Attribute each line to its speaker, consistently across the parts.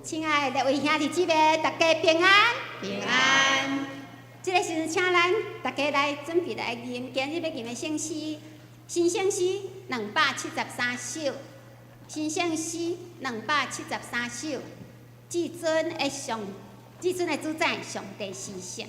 Speaker 1: 親愛的各位兄弟姊妹，大家平安。
Speaker 2: 平安。
Speaker 1: 這個時陣，請咱大家來準備來吟今日欲吟的聖詩，新聖詩273首，新聖詩273首，至尊的上，至尊的主宰，上帝是聖。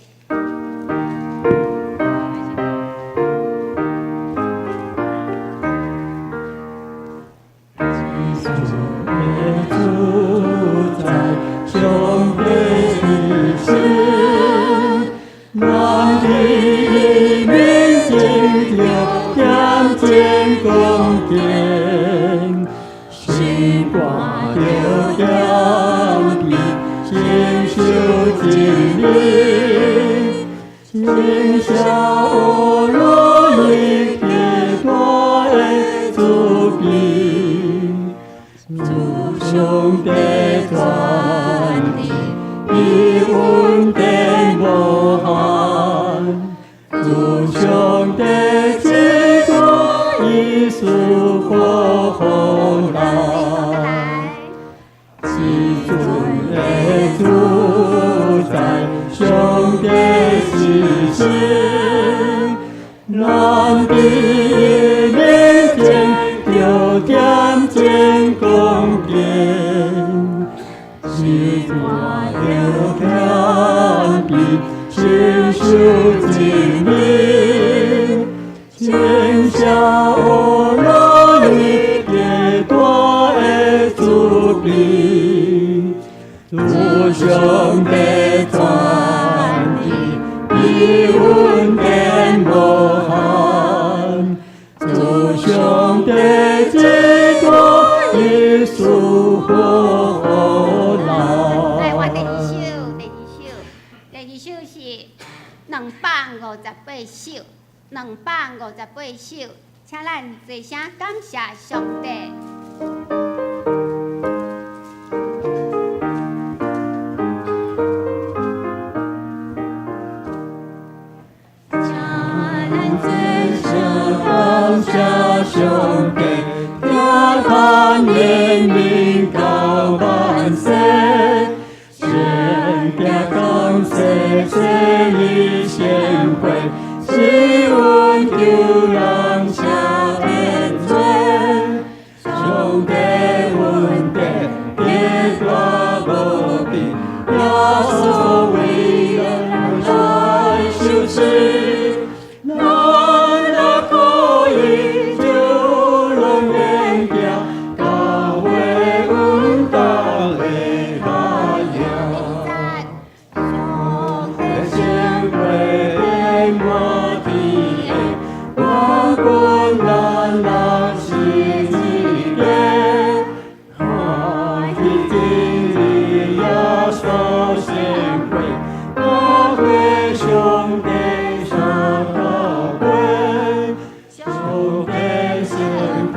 Speaker 1: 258首，258首，請咱齊聲感謝上帝。
Speaker 3: 請咱齊聲感謝上帝，聽他憐憫到萬世，先行講說洗禮聖血，是阮救人赦免罪。上帝恩典極大無比，耶穌為咱來受死，咱若可以就攏免驚，教會阮同的海洋。上帝聖血滿天的，萬軍咱人是一家，歡喜經歷耶穌聖血，教會上帝所寶貴，上帝聖血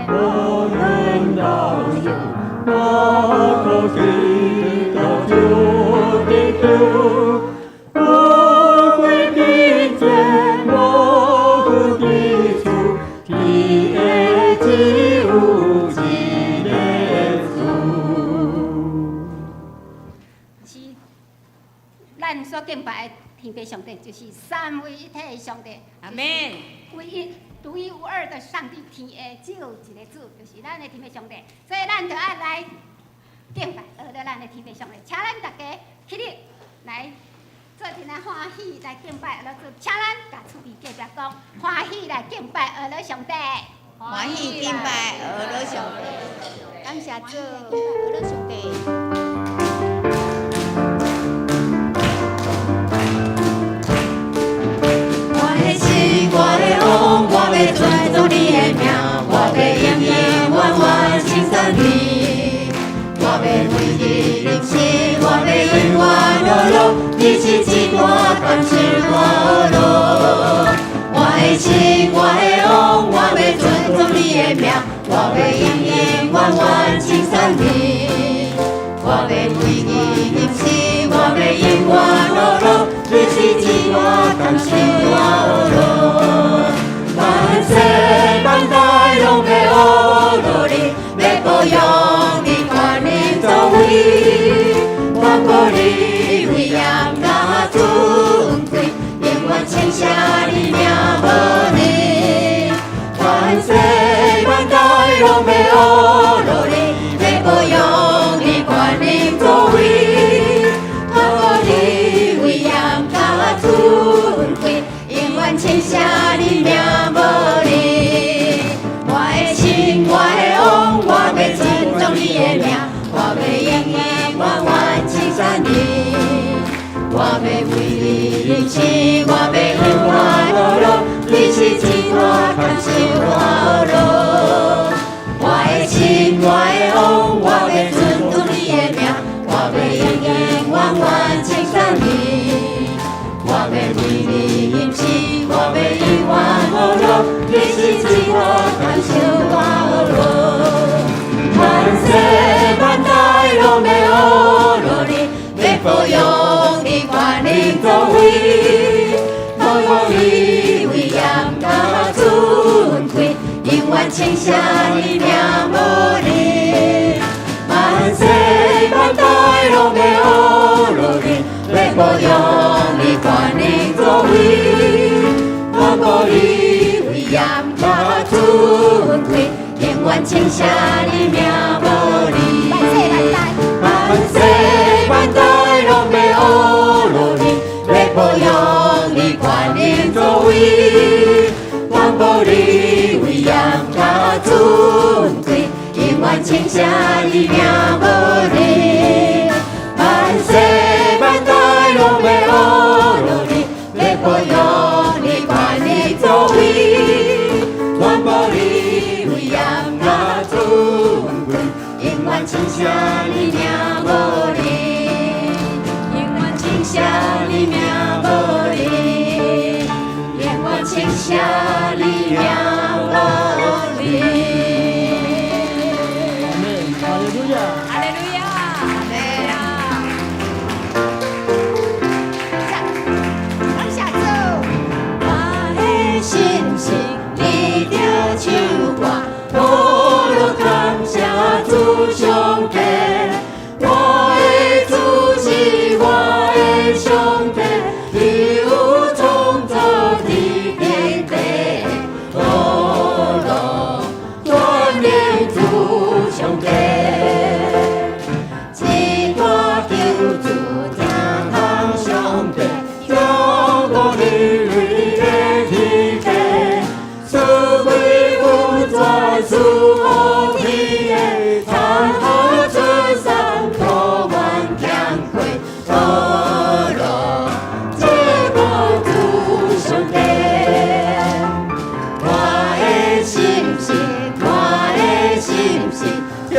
Speaker 3: 無論老幼，我可基督就得救。富貴貧賤無分之處，天下只有一个主。
Speaker 1: 是咱所敬拜的天父上帝，就是三位一體的上帝。
Speaker 2: 阿們。
Speaker 1: 唯一、獨一無二的上帝，天下只有一个主，就是咱的天父上帝。所以咱就愛來敬拜，學著咱的天父上帝。請咱大家起立來，做陣來歡喜來敬拜阿主。請咱共厝邊隔壁講，歡喜來敬拜阿羅上帝。
Speaker 2: 歡喜敬拜阿羅上帝。
Speaker 1: 感謝主，
Speaker 2: 阿羅上帝。我的神，我的王，我欲傳頌你的名，我欲永永遠遠稱讚你。我欲為你吟詩，我欲永遠樂樂，你是至大感受大樂。我的神，我的王，我欲傳頌你的名，我欲永永遠遠稱讚你。我欲為你吟詩，我欲永遠樂樂，你是至大感受大樂。萬世萬代攏欲學樂你，欲保養你權能作為。无你威嚴佮尊貴，永遠稱謝你名無離。萬世萬代攏欲學落你，欲保養你權能作為。透過你威嚴佮尊貴，永遠稱謝你名無離。我的神，我的王，我欲尊頌你的名，我欲永永遠遠稱讚你。我欲為你吟詩，我欲永遠學樂，你是真大感受我樂。我的神，我的王，我欲尊頌你的名，我欲永永遠遠稱讚你。我欲為你吟詩，我欲永遠學樂，你是真大感受我樂。萬世萬代攏欲學落你，欲保養你權能作為，透過你威嚴佮尊貴，永遠稱謝你名無離。萬世萬代攏欲學落你，欲保養你權能作為，透過你威嚴佮尊貴，永遠稱謝你名無離。
Speaker 1: 萬世萬代，
Speaker 2: 萬世萬代攏欲學落你，欲保養你權能作為，透過你威嚴佮尊貴，永遠稱謝你名無離。萬世萬代攏欲學落你，欲保養你權能作為，傳播你威嚴佮尊貴，永遠稱謝你名無離，永遠稱謝你名無離，永遠稱謝你名無離。
Speaker 3: 阿門，哈利路亞。
Speaker 4: 哈利路亞，哈利路亞。
Speaker 1: 感謝主。
Speaker 2: 我的心是你著唱歌，我來感謝主上帝。我的主是我的上帝，伊有創造天天地，我來全能主上帝。這大救主聽通上帝，將我你的天地，賜歸阮全賜予天的，參好出山多願強貴，多樂這個主上帝。我的心是，我的心是，天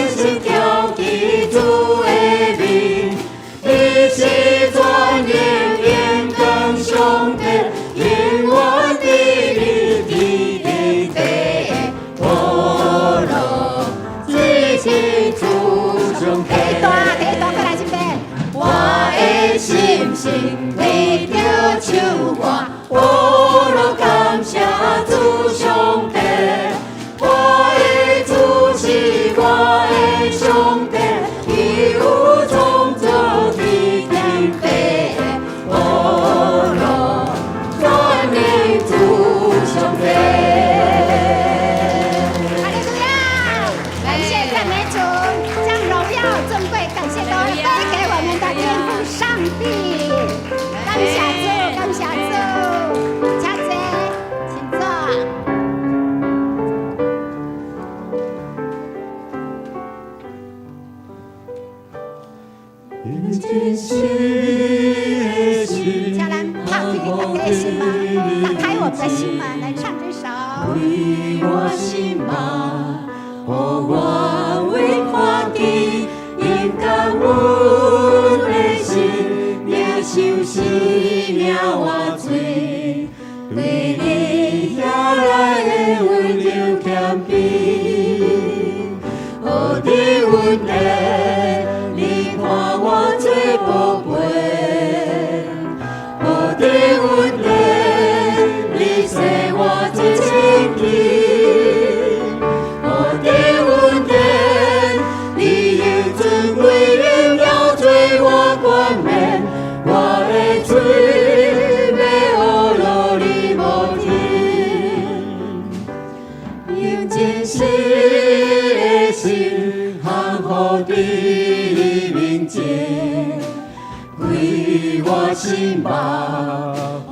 Speaker 2: 生調起主的名，你是全能永恆上帝，永遠佇你天天地，我樂這是主上帝。
Speaker 1: 第一段，第一段過來這邊。
Speaker 2: 我的心是為著唱歌，我來感謝主上帝。我的主是我的上帝，伊有創造天天地，我來全能主上帝。
Speaker 1: 哈利路亞！感謝讚美主，將榮耀尊貴感謝都歸給我們的天父上帝。感謝主，感謝主，請坐，請坐。請咱拍開大家的心門，打開我們的心門來唱這首。
Speaker 2: 開我心目，予我會看見，應該阮的心，領受生命活水，對你遐來的溫柔謙卑，何等恩典，你看我做寶貝，何等恩典，你洗我做清潔，何等恩典，你用尊貴榮耀做伏佇你面前，開我心目，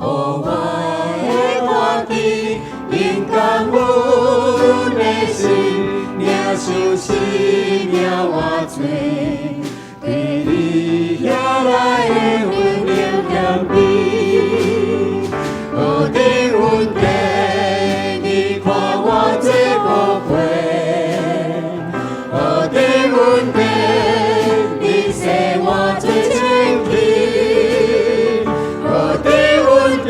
Speaker 2: 予我會看見，因感恩的心，領受生命活水，對你遐來的溫柔謙卑。何等恩典，你看我這寶貴。何等恩典，你洗我做清氣。何等恩典，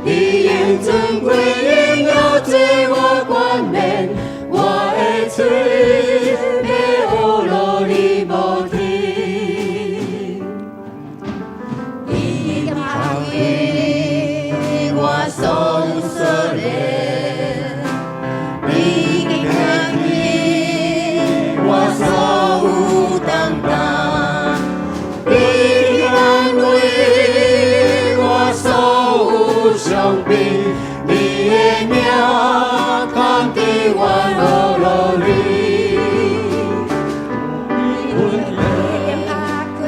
Speaker 2: 你用尊貴榮耀做我冠冕，我的喙欲呵咾你無停。你拍開我雙鎖鏈，你扛起我所有擔當，你安慰我所有傷悲，你的名扛佇我呵咾你。你拍開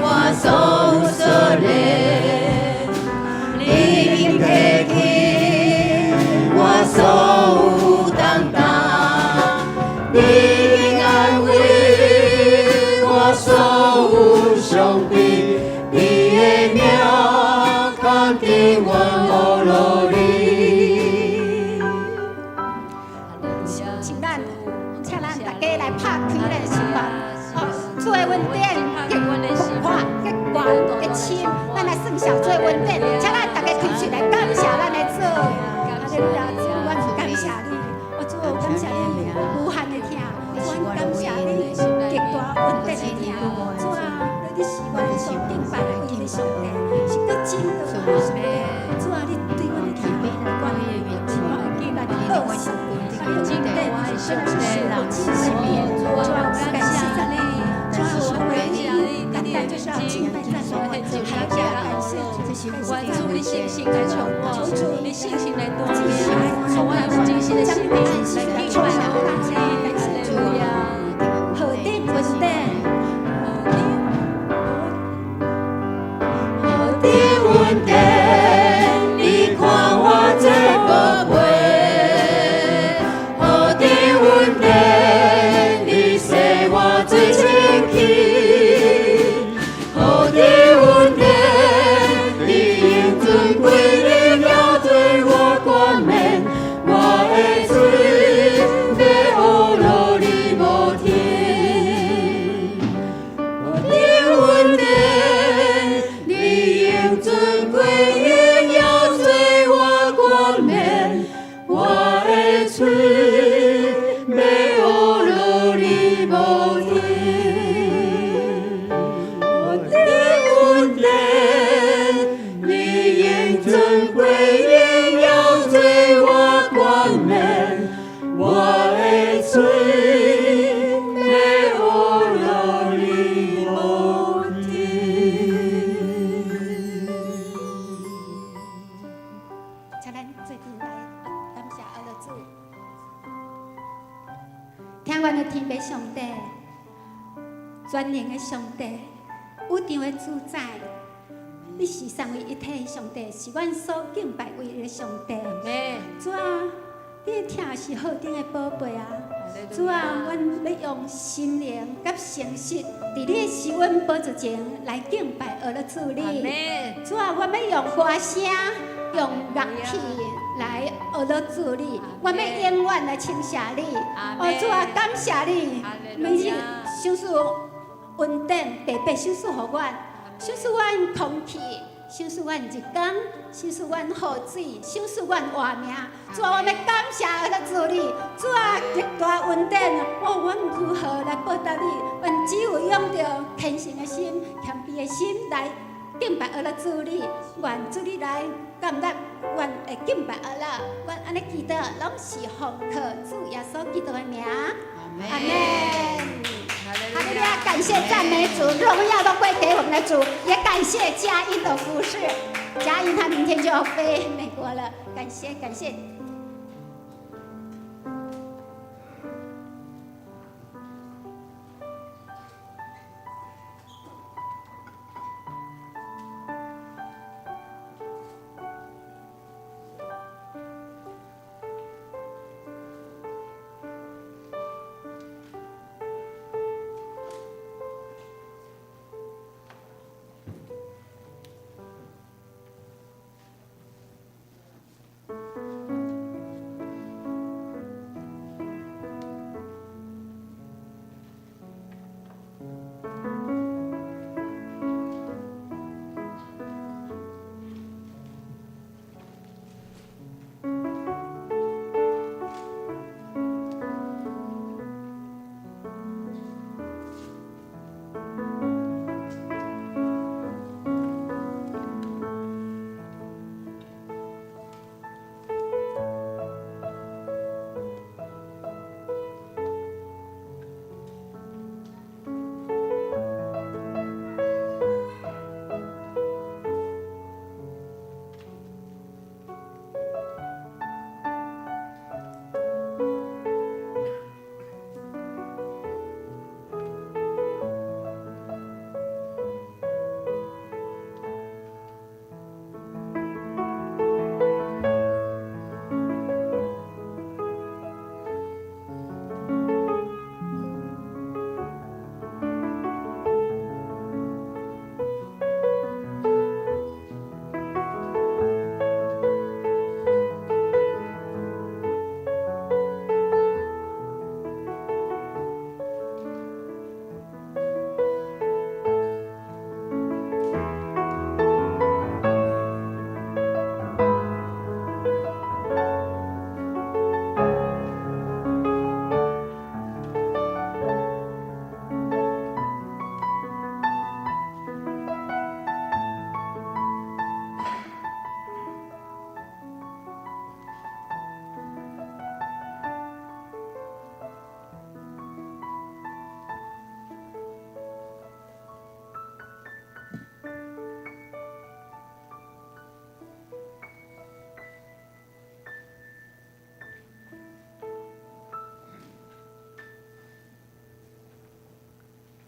Speaker 2: 我雙鎖鏈，你提起我所有擔當，你安慰我所有傷悲，你的名扛佇我呵咾你。
Speaker 1: 請咱大家來拍開咱的心目，哦，主的恩典極闊、極廣、極深，咱來算數主的恩典，請咱大家開喙來感謝咱的主。哈利路亞，主，阮感謝你，哦，主，感謝你無限的疼，阮感謝你極大恩典的疼。主啊，你是阮所敬拜的唯一的上帝，是閣真的上帝。主啊，你對阮的疼，關於咱的惡事，啊，你恩典是數不盡的變。主啊，感謝讚美，主啊，我們單單就是要敬拜讚美，還要感謝主，
Speaker 4: 願主你信心來充我，你信心來鍛鍊，予我用真實的心靈來敬拜你。哈利路亞。
Speaker 1: 何等恩典！
Speaker 2: 何等恩典，你看我這寶貝。何等恩典，你洗我做清氣。何等恩典，你用尊貴榮耀做我冠冕，我的喙欲呵咾你無停。何等恩典，你用尊貴榮耀做我冠冕，我的喙欲呵咾你無停。何等恩典，你用尊貴榮耀做我冠冕，我的喙欲呵咾你無停。
Speaker 1: 請咱做陣來感謝阿樂主，聽阮的天父上帝，全能的上帝，宇宙的主宰，你是三位一體的上帝，是阮所敬拜唯一的上帝。主啊，你的疼是何等的寶貝啊！主啊，阮欲用心靈佮誠實，佇你的施恩寶座前來敬拜阿樂主你。主啊，阮欲用歌聲、用樂器來呵咾主你，阮欲永遠來稱謝你。哦，主啊，感謝你，每日賞賜恩典，白白賞賜予阮，賞賜阮空氣，賞賜阮日光，賞賜阮雨水，賞賜阮活命。主啊，我欲感謝阿樂主你。主啊，極大恩典，哦，阮如何來報答你？阮只有用著虔誠的心、謙卑的心來敬拜阿樂主你。願主你來感納阮的敬拜阿樂，阮按呢祈禱，攏是奉靠主耶穌基督的名。阿們。哈利路亞！感謝讚美主，榮耀都歸給我們的主，也感謝佳音的服侍。佳音她明天就要飛美國了，感謝感謝。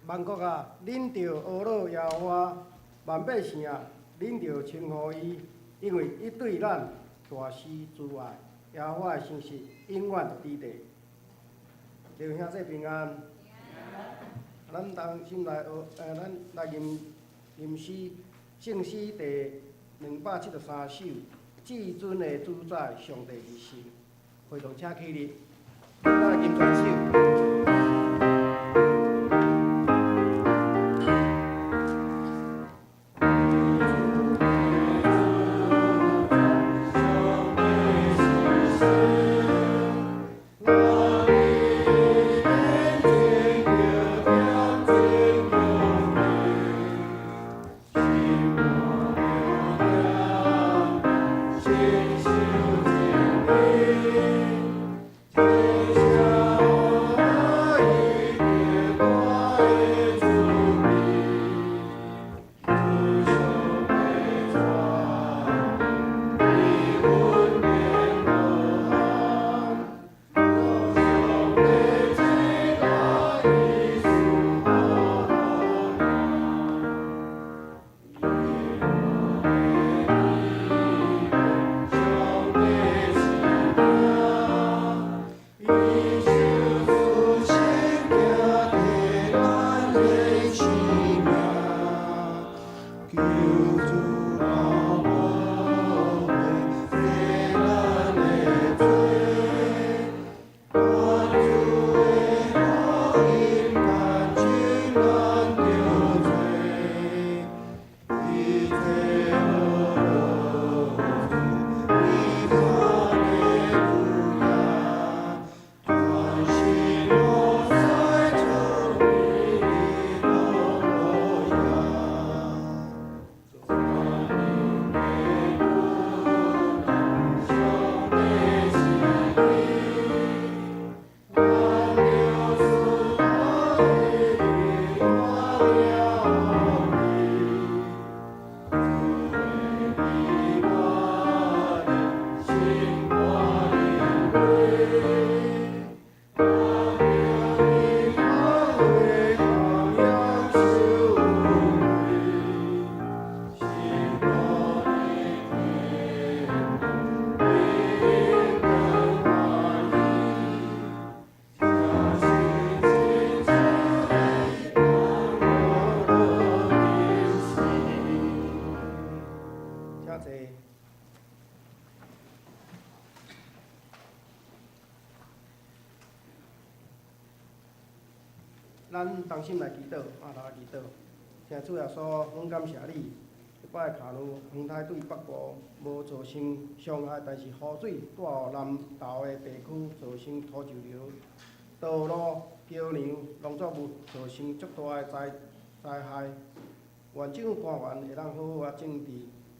Speaker 5: 萬國啊，恁著呵咾耶和華；萬百姓啊，恁著稱呼伊，因為伊對咱大施慈愛。耶和華的信實永遠佇地。弟兄姊平安。咱同心來學，咱來吟吟詩，聖詩第273首，至尊的主宰上帝是神。會眾請起立，咱來吟全首。請坐。咱同心來祈禱，阿來祈禱。請主耶穌，阮感謝你，這擺卡努風颱對北部無造成傷害，但是雨水帶予南投的地區造成土石流、道路、橋梁、農作物造成足大的災害。願政府官員會當好好啊整治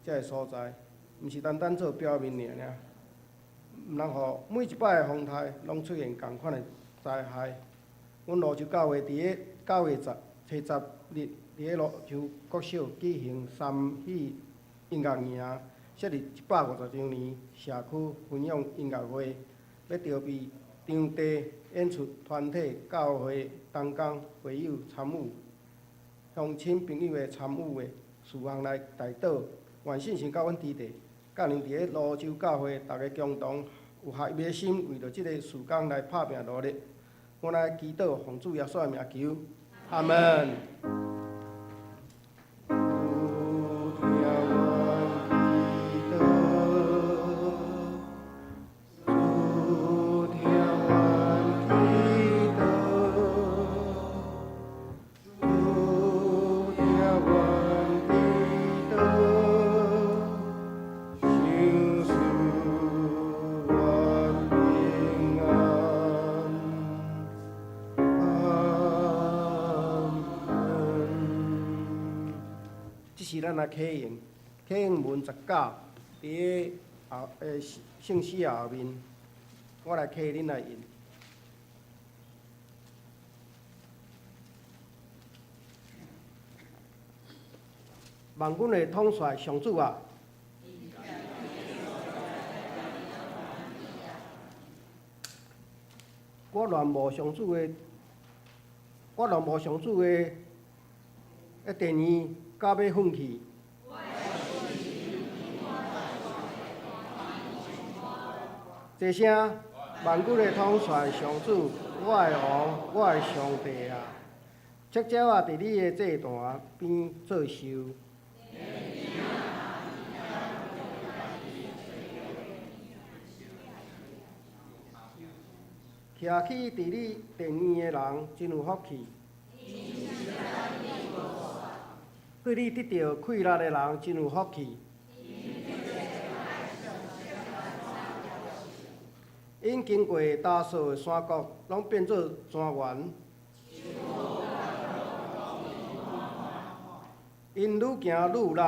Speaker 5: 這个所在，毋是單單做表面爾爾，毋通予每一擺的風颱攏出現仝款的災害。阮蘆洲教會佇咧9月10日，佇咧蘆洲國小舉行三喜音樂營，設立150週年社區分享音樂會，欲籌備場地、演出團體、教會同工、會友參與、鄉親朋友的參與的事項來代禱，願聖神佮阮佇地，教恁佇咧蘆洲教會，逐个共同有合一的心，為著這个事工來拍拚努力。我來祈禱，奉主耶穌的名求，阿門。主聽阮祈禱，主聽阮祈禱，主聽阮祈禱，賞賜阮平安。阿門。這是咱來啟用，啟用文19，佇個後聖詩後面，我來啟恁來印。萬軍的統帥上主啊！我戀慕上主的，我若無上主的殿院，到尾奮去。齊聲，萬軍的統帥上主，我的王，我的上帝啊！赤鳥仔佇你的祭壇邊做壽。徛起佇你殿院的人真有福氣。對你得著氣力的人真有福氣。𪜶經過大數的山谷，攏變做莊園。𪜶愈行愈有力。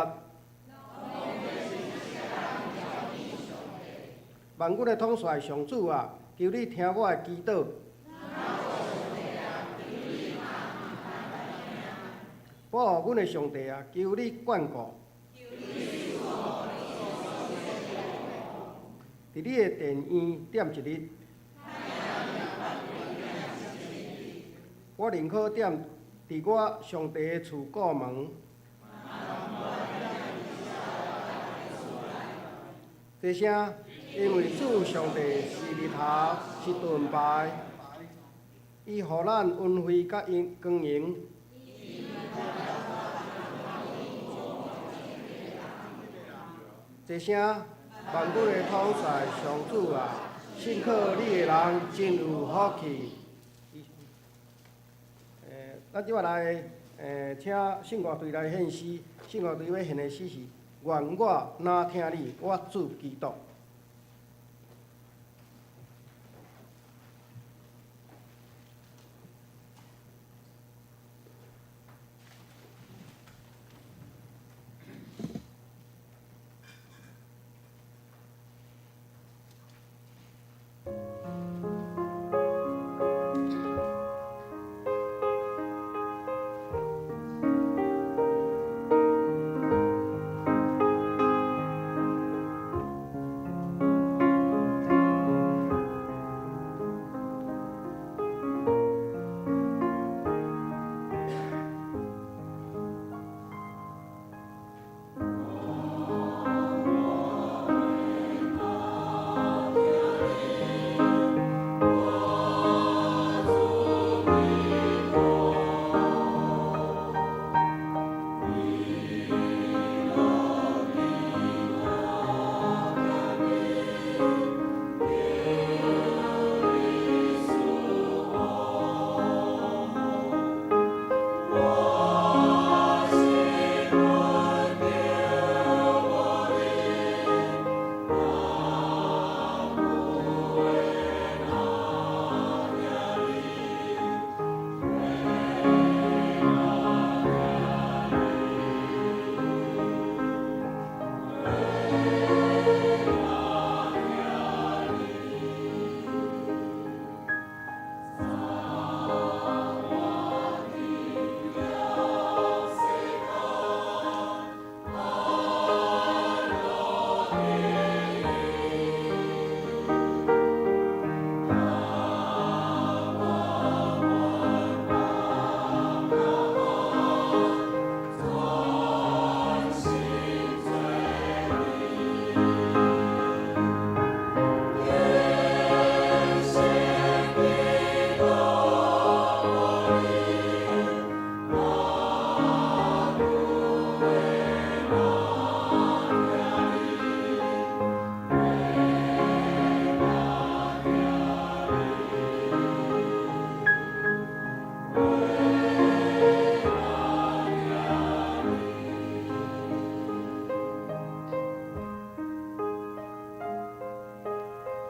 Speaker 5: 萬軍的統帥上主啊，求你聽我的祈禱。保護阮的上帝啊，求你眷顧。佇你的殿院踮一日，我寧可踮佇我上帝的厝顧門。齊聲，因為主上帝是日頭，是盾牌，伊予咱恩惠佮光榮。齊聲，萬軍的統帥上主啊，信靠你的人真有福氣。咱這擺來，請聖樂隊來獻詩。聖樂隊欲獻的詩是：願我若疼你，我主基督。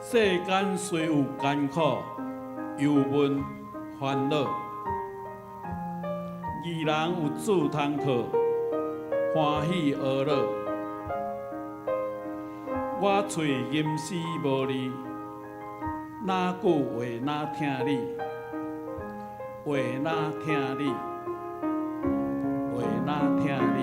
Speaker 6: 世間雖有艱苦、憂悶、煩惱，義人有主通靠，歡喜呵樂。我喙吟詩無字，哪句話若疼你？話若疼你？話若疼你？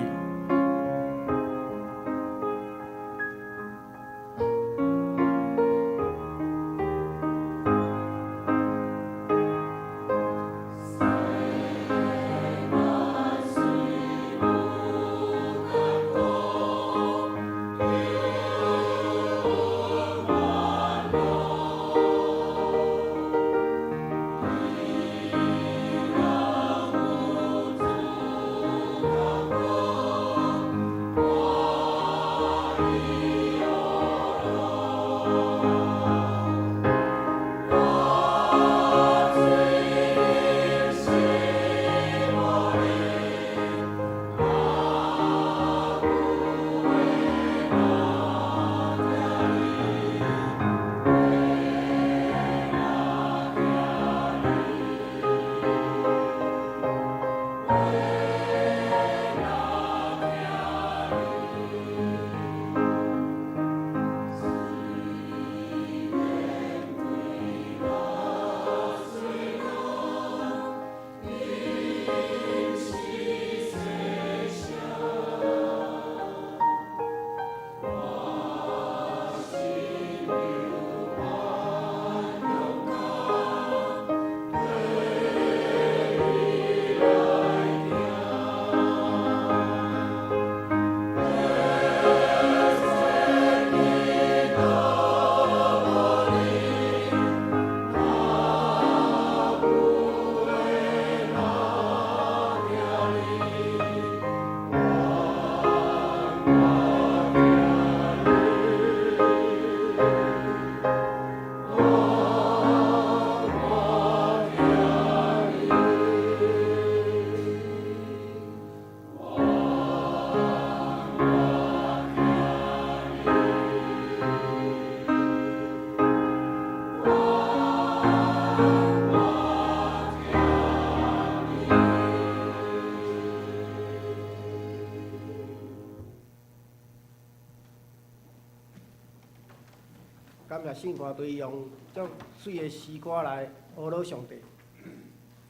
Speaker 5: 感谢圣歌队用足媠的诗歌来呵咾上帝。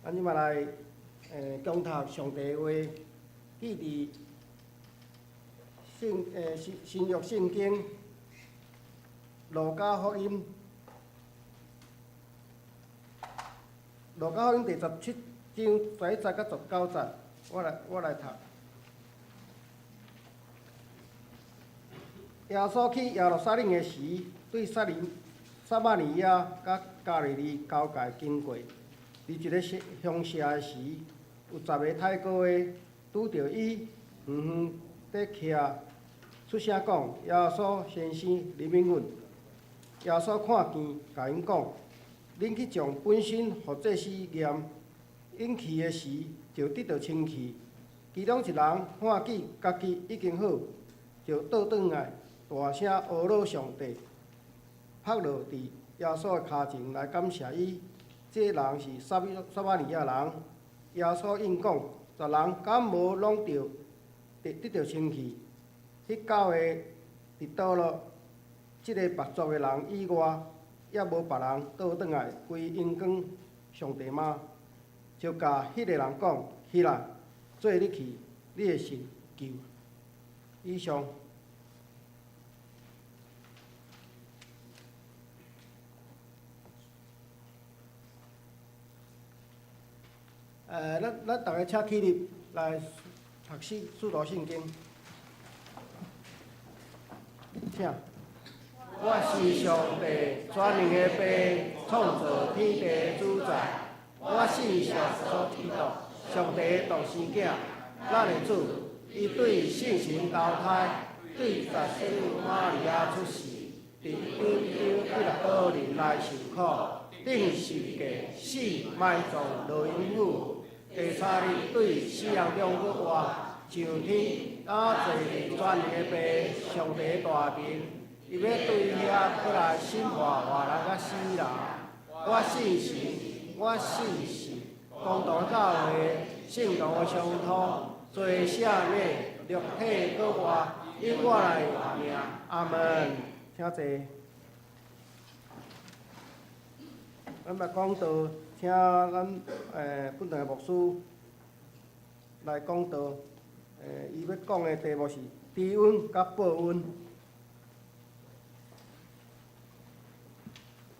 Speaker 5: 咱这摆来讲读上帝的话，记伫圣新新约圣经路加福音，路加福音第17章11节到19节，我来读。耶稣去耶路撒冷的时，对撒利撒玛利亚佮加利利交界经过，伫一个乡社的时，有十个太高的拄著伊，远远伫徛，出声讲：“耶稣先生，怜悯阮！”耶稣看见，共𪜶讲：“恁去将本身予祭司验。”𪜶去的时，就得著清气。其中一人看见家己已经好，就倒转来，大声呵咾上帝，仆落伫耶稣的跤前来感谢伊。这人是撒撒玛利亚人。耶稣应讲：十人敢无拢著得得著清气？彼九个伫佗落？这个别族的人以外，犹无别人倒转来归荣光上帝吗？就共彼个人讲：起来，做你去，你的信救。以上。咱逐个请起立来读使徒圣经，请。我是上帝全能的父，创造天地的主宰。我信耶稣基督，上帝的独生囝，咱的主。伊对圣神投胎，对十圣母玛利亚出世，伫本丢彼拉多忍来受苦，钉十字架，死埋葬落阴府，第三日对死人中复活，上天，倒坐伫全能的父上帝的大面，伊欲对遐阁来审判活人佮死人。我信神，我信圣公同教会，圣徒的相通，罪赦免，肉体阁活，永远的活命。阿门。请坐。咱来讲道，请咱本堂的牧师来讲道。伊欲讲的题目是知恩佮报恩。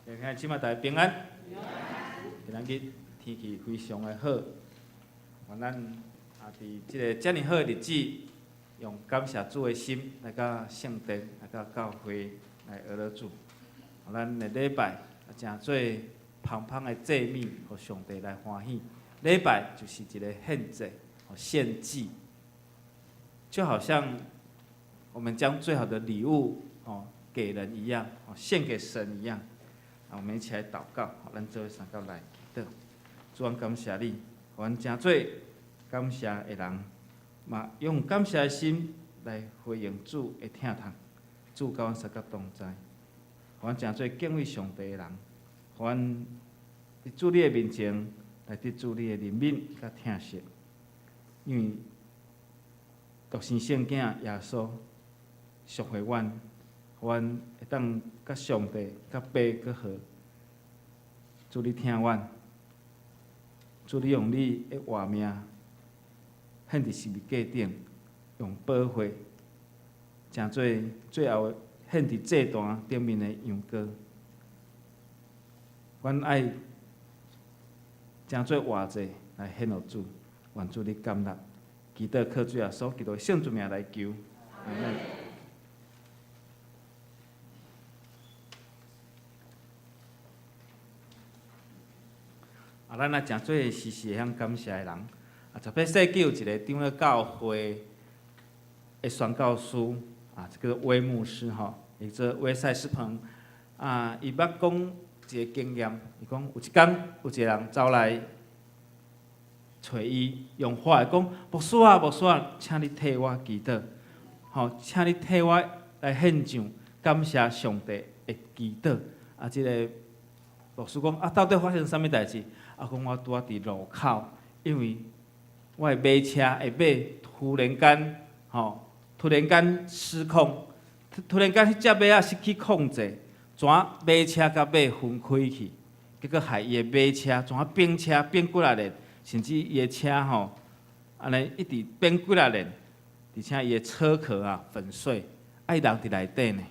Speaker 7: 弟兄姊妹大家平安。今仔日天气非常的好，愿咱伫这个遮尔好的日子，用感谢主的心来到圣殿，来到教会来呵咾主。咱的礼拜成做芳芳的祭物，予上帝来欢喜。礼拜就是一个献祭，献祭，就好像我们将最好的礼物给人一样，献给神一样。我们一起来祷告，咱做伙相佮来祈祷。主，阮感谢你，予阮成做感谢的人，嘛用感谢的心来回应主的疼痛。主佮阮相佮同在，予阮成做敬畏上帝的人，予阮伫主你的面前来得主你的怜悯佮疼惜。因为独生圣囝耶稣赎回阮，予阮会当佮上帝、佮父阁和。主你疼阮，主你用你的活命献伫十字架顶，用宝血成做最后献伫祭坛顶面的羊羔。阮爱成做活祭来献予主，愿主你接纳。祈祷靠主耶稣基督圣主名来求，阿门。咱也成做时时会晓感谢的人。18世纪有一个长老教会的宣教师，这个威牧师吼，伊做威赛斯彭。伊捌讲一个经验，伊讲有一工有一个人走来揣伊，用话讲：牧师啊，牧师啊，请你替我祈祷，吼，请你替我来献上感谢上帝的祈祷。这个牧师讲：到底发生啥物代志？讲我拄仔伫路口，因为我的马车的马突然间，吼，突然间失控，突然间彼只马仔失去控制，怎馬車佮馬分開去，結果害伊的馬車怎變車變幾若輪，甚至伊的車吼，按呢一直變幾若輪，而且伊的車殼啊粉碎，啊伊人佇內底呢，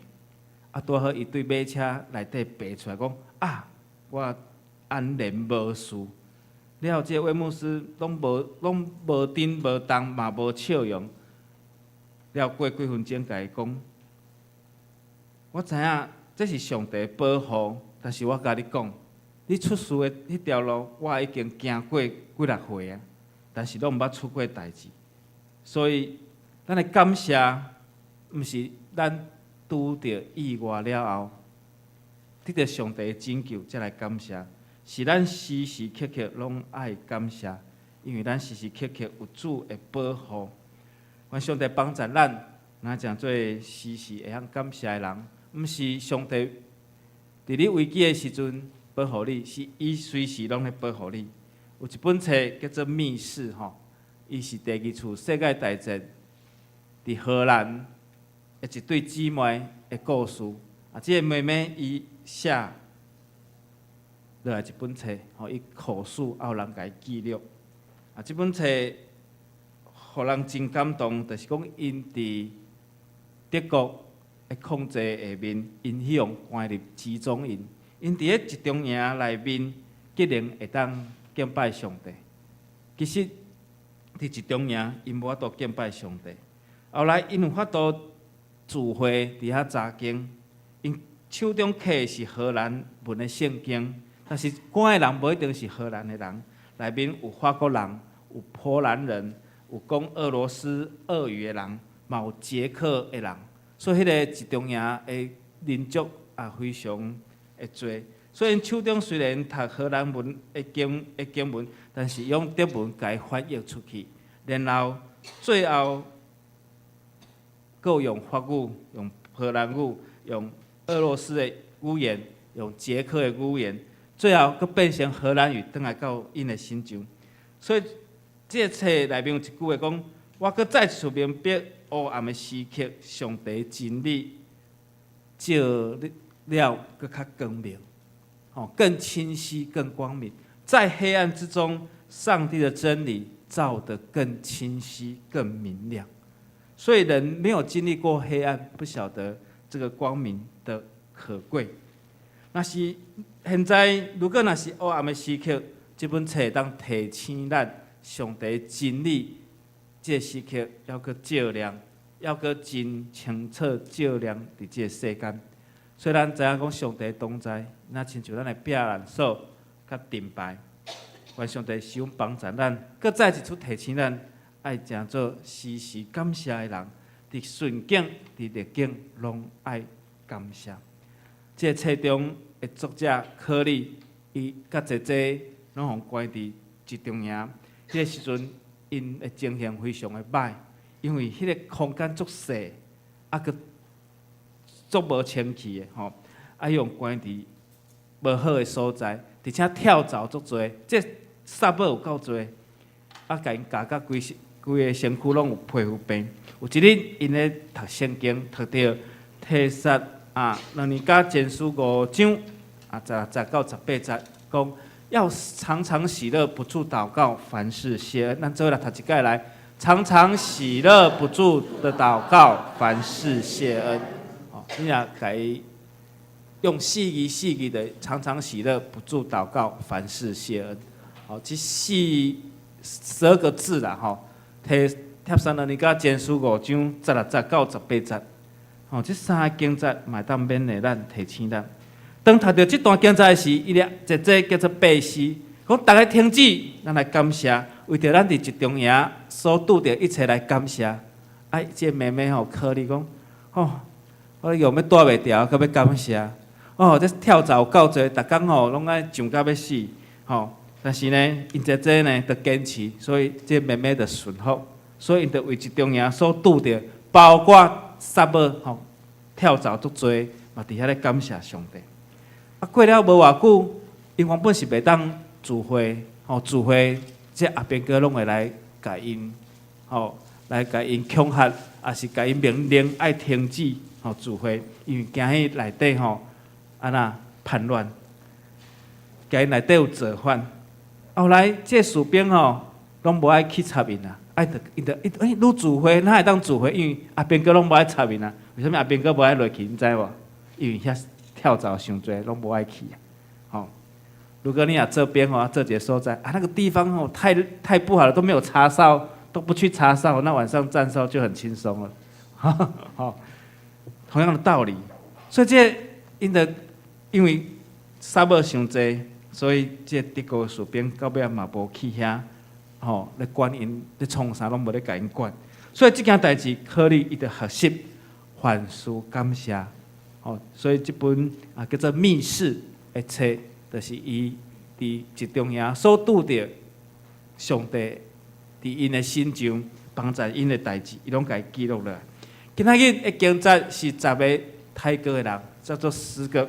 Speaker 7: 啊拄好伊對馬車內底爬出來講啊，我安然無事。了後，這個魏牧師攏無振無動，嘛無笑容。了過幾分鐘，共伊講，我知影這是上帝保護，但是我共你講，你出事的彼條路，我已經行過幾若回啊，但是攏毋捌出過代誌。所以，咱的感謝，毋是咱拄著意外了後，得著上帝的拯救，才來感謝。是咱時時刻刻攏愛感謝，因為咱時時刻刻有主的保護。願上帝幫助咱，咱成做時時會曉感謝的人。毋是上帝佇你危機的時陣保護你，是伊隨時攏咧保護你。有一本冊叫做《密室》吼，伊是第二次世界大戰佇荷蘭的一對姊妹的故事。啊，這個妹妹伊寫落來一本冊，吼，伊口述，也有人共伊記錄。啊，這本冊予人真感動，就是講𪜶佇德國的控制下面，𪜶去予關入集中營，𪜶佇咧集中營內面，竟然會當敬拜上帝。其實佇集中營，𪜶無法度敬拜上帝。後來𪜶有法度聚會佇遐查經，𪜶手中提的是荷蘭文的聖經，但是關的人無一定是荷蘭的人，內面有法國人，有波蘭人，有講俄羅斯俄語的人，嘛有捷克的人，所以彼个集中營的民族也非常的濟。所以𪜶手中雖然讀荷蘭文的經文，但是用德文共伊翻譯出去，然後最後閣用法語、用波蘭語、用俄羅斯的語言、用捷克的語言，最後閣變成荷蘭語，轉來到𪜶的身上。所以這个冊內面有一句話講：我閣再次明白黑暗的時刻，上帝真理照了閣較光明，吼，更清晰、更光明。在黑暗之中，上帝的真理照得更清晰、更明亮。所以人沒有經歷過黑暗，不曉得這個光明的可貴。若是現在，如果若是黑暗的時刻，這本冊會當提醒咱，上帝真理這個時刻猶閣照亮，猶閣真清楚照亮佇這個世間。所以咱知影講上帝同在，若親像咱的避難所佮盾牌，願上帝使用幫助咱，閣再一次提醒咱，愛成做時時感謝的人，佇順境、佇逆境，攏愛感謝。這個冊中的作者柯利，伊佮姐姐攏予關佇集中營。彼個時陣，𪜶的情形非常的䆀，因為彼個空間足細，啊，閣足無清氣的吼，啊，予關佇無好的所在，而且跳蚤足濟，這虱母有夠濟，啊，共𪜶咬甲規個身軀攏有皮膚病。有一日，𪜶咧讀聖經，讀著帖撒羅尼迦前書五章啊，16節到18節，講要常常喜樂，不住禱告，凡事謝恩。咱做伙來讀一擺來，常常喜樂，不住的禱告，凡事謝恩。哦，你若共伊用四字四字的，常常喜樂，不住禱告，凡事謝恩。好，這四12個字啦，吼。帖撒羅尼迦前書五章16節到18節，吼，這三個經節嘛會當勉勵咱、提醒咱。當讀著這段經節時，伊的姐姐叫做貝西，講逐家停止，咱來感謝，為著咱佇集中營所拄著一切來感謝。啊，這個妹妹吼，柯利講，吼，我用欲蹛袂牢，閣欲感謝。哦，這跳蚤有夠濟，逐工吼攏愛上甲欲死，吼。但是呢，𪜶姐姐呢，就堅持，所以這妹妹就順服，所以𪜶就為集中營所拄著，包括虱母吼，跳蚤足濟，嘛佇遐咧感謝上帝。啊，過了無偌久，𪜶原本是袂當聚會，吼，聚會，這阿兵哥攏會來共𪜶，吼，來共𪜶恐嚇，抑是共𪜶命令愛停止，吼，聚會，因為驚彼內底吼按怎叛亂，共𪜶內底有造反。後來這士兵吼，攏無愛去插𪜶啊，愛著𪜶著伊欸，愈指揮哪會當指揮？因為阿兵哥攏無愛插𪜶啊。為啥物阿兵哥無愛落去？你知無？因為遐跳蚤傷濟，攏無愛去啊。吼，如果你若做兵吼，做一个所在啊，那個地方吼太不好了，都沒有查哨，都不去查哨，那晚上站哨就很輕鬆了。吼，同樣的道理，所以這𪜶著因為沙漠傷濟，所以這個德國士兵到尾仔嘛無去遐，吼，咧管𪜶咧創啥攏無咧共𪜶管。所以這件代誌，可能伊著學習凡事感謝，吼，所以這本啊叫做《密室》的冊，就是伊佇集中營所拄著上帝佇𪜶的身上幫助𪜶的代誌，伊攏共伊記錄落來。今仔日的經節是十个抬擱的人，叫做十個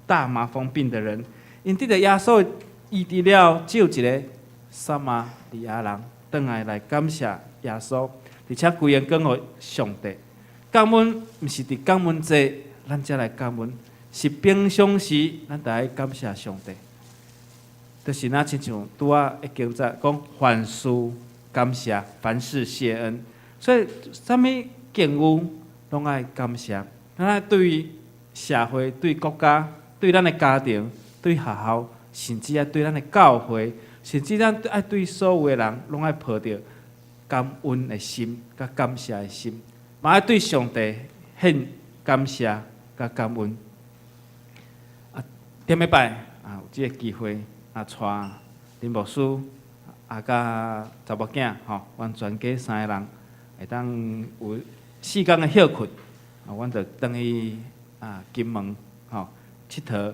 Speaker 7: 大麻風病的人，𪜶得著耶穌醫治了，只有一个撒瑪利亞人轉來來感謝耶穌，而且歸榮光予上帝。感恩毋是佇感恩節，咱才來感恩，是平常時咱就愛感謝上帝。就是若親像拄仔的經節講，凡事感謝，凡事謝恩。所以，啥物境遇攏愛感謝。咱愛對社會、對國家、對咱的家庭、對學校，甚至愛對咱的教會，甚至咱愛對所有的人，攏愛抱著感恩的心、佮感謝的心，嘛愛對上帝獻感謝佮感恩。啊，頂禮拜啊，有這个機會啊，帶林牧師啊，佮查某囝吼，阮全家三个人會當有四工的歇睏，啊，阮就轉去啊金門吼𨑨迌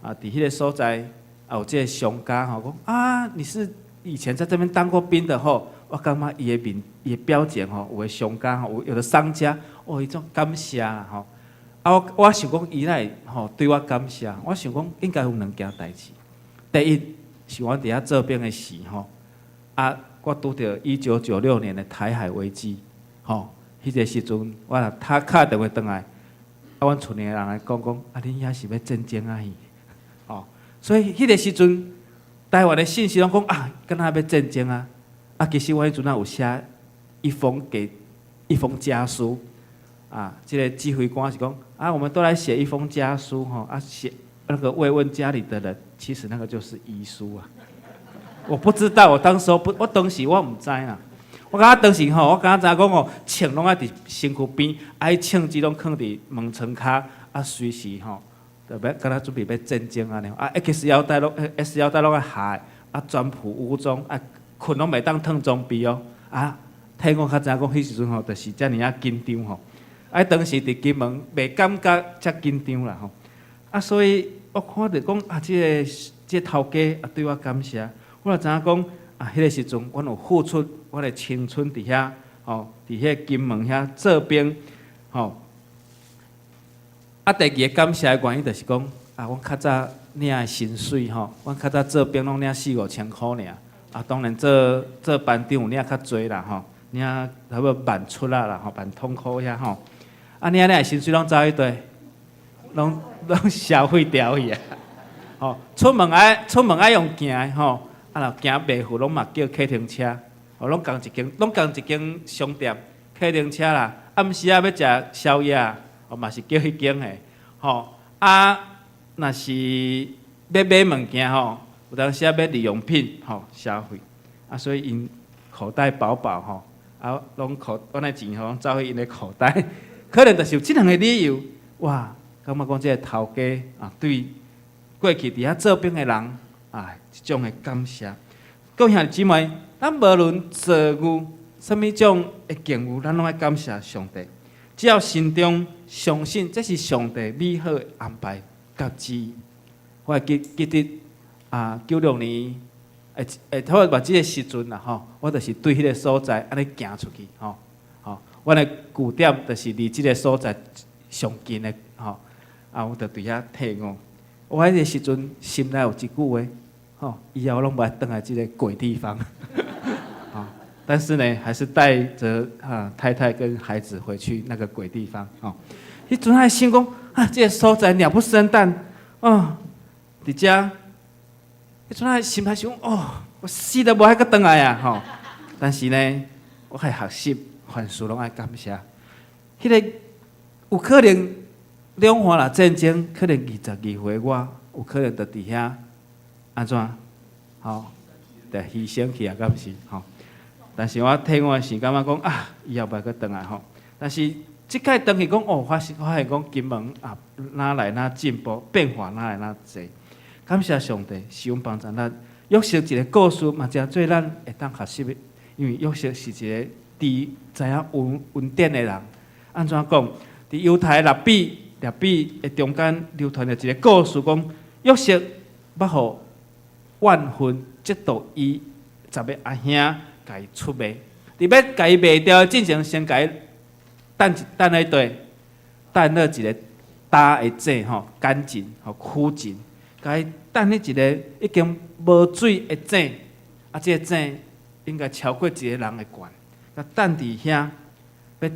Speaker 7: 啊，佇彼个所在啊有這个商家吼講啊，你是以前在這邊當過兵的吼，我感覺伊的面伊的表情吼，有的商家吼，有的商家哦，伊種感謝啦吼，啊我我想講伊哪會吼對我感謝，我想講應該有兩件代誌。第一是阮佇遐做兵的時吼，啊，我拄著1996年的台海危機，吼，彼个時陣我若敲敲電話轉來，啊，阮厝裡的人來講講，啊，恁遐是欲戰爭啊去，吼，所以彼个時陣台灣的信息攏講啊，敢若欲戰爭啊，啊，其實我彼陣仔有寫一封給一封家書，啊，這个指揮官是講，啊，我們都來寫一封家書，吼，啊，寫那個慰問家裡的人，其實那個就是遺書啊。我不知道，我當時不，我當時我毋知啦。我感覺當時吼，我感覺知影講哦，槍攏愛佇身軀邊，啊，彼槍支攏囥佇門窗跤，啊，隨時吼，就欲敢若準備欲戰爭按呢。啊，X 腰帶攏，S 腰帶攏愛合，啊，全副武裝，啊，睏攏袂當褪裝備哦。啊，聽講較知影講，彼時陣吼，就是遮爾仔緊張吼。啊，當時佇金門袂感覺遮緊張啦吼。啊，所以我看著講啊，這個頭家啊對我感謝，我就知影講啊，彼個時陣，阮有付出我的青春佇遐，吼，佇彼個金門遐做兵，吼。啊，第二个感謝的原因就是講，啊，阮較早領的薪水吼，阮較早做兵攏領四五千箍爾，啊，當然做做班長有領較濟啦吼，領差不多萬出仔啦吼，萬通箍遐吼。啊，領領的薪水攏走去佗？攏攏消費掉去啊！吼，出門愛用行的吼，啊若驚袂赴，攏嘛叫計程車，吼，攏仝一間，攏仝一間商店，計程車啦。暗時仔欲食宵夜，哦嘛是叫彼間的，吼。啊，若是欲買物件吼，有當時仔買日用品，吼，消費。啊，所以𪜶口袋飽飽吼，啊，攏口，阮的錢吼，走去𪜶的口袋，可能就是有這兩个理由，哇！感覺講這个頭家啊，對過去佇遐做兵的人啊，這種的感謝。各位兄弟姊妹，咱無論遭遇啥物種的境遇，咱攏愛感謝上帝。只要心中相信這是上帝美好的安排佮旨意。我會記記得啊，96年會會差不多這个時陣啦吼，我就是對彼个所在按呢行出去吼，吼，阮的據點就是離這个所在上近的吼。啊，我就佇遐退伍。我彼个時陣心內有一句話，吼，以後攏無愛轉來這个鬼地方。但是呢，還是帶著啊太太跟孩子回去那個鬼地方。吼，彼陣還想講啊，這个所在鳥不生蛋，哦，佇遮，彼陣仔心態想，哦，我死都無愛閣轉來啊！吼，但是呢，我愛學習，凡事攏愛感謝。彼個有可能兩岸若戰爭，可能22歲我有可能就佇遐按怎？吼，就犧牲去啊，敢是吼？但是我替我想感覺講啊，以後袂閣轉來吼。但是這擺轉去講哦，發現講金門啊，哪來哪進步，變化哪來哪濟。感謝上帝，是阮幫助咱。約瑟一個故事嘛，誠做咱會當學習的，因為約瑟是一個知知影恩典的人。按怎講？佇猶太拉比的中間流傳著一個故事，講約瑟欲予怨恨嫉妒伊10個阿兄，共伊出賣。佇欲共伊賣掉的進前，先共伊等一等咧對，等落一个焦的井吼，乾井吼，枯井，共伊等咧一个已經無水的井，啊，這个井應該超過一個人的懸，啊，等佇遐，欲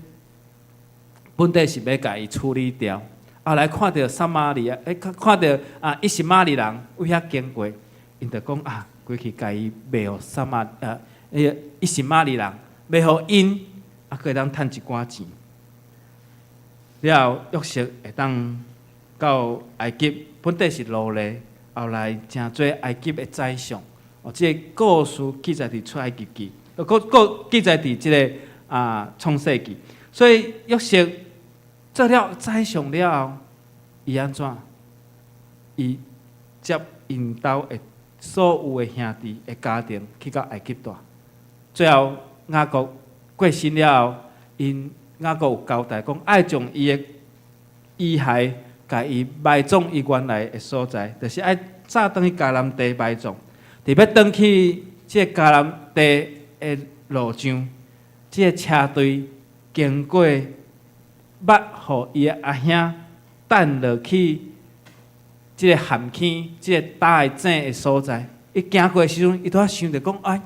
Speaker 7: 本底是欲共伊處理掉，後來看著撒瑪利亞，看著啊，以實瑪利人為遐經過，𪜶就講啊，過去共伊賣予撒瑪彼個以實瑪利人賣予𪜶，啊，閣會當趁一寡錢。了後約瑟會當到埃及，本底是奴隸，後來成做埃及的宰相。哦，這个故事記載佇出埃及記，閣記載佇這个啊創世記。所以約瑟做了宰相了後，伊按怎？伊接𪜶兜的所有的兄弟的家庭去到埃及蹛。最後雅各過身了後，𪜶雅各有交代講，愛將伊的遺骸，共伊埋葬伊原來的所在，就是愛早轉去迦南地埋葬。佇欲轉去這个迦南地的路上，這个車隊經過，捌予伊的阿兄擲落去這个陷坑、這个焦的井的所在。伊行過的時陣，伊拄仔想著講：哎，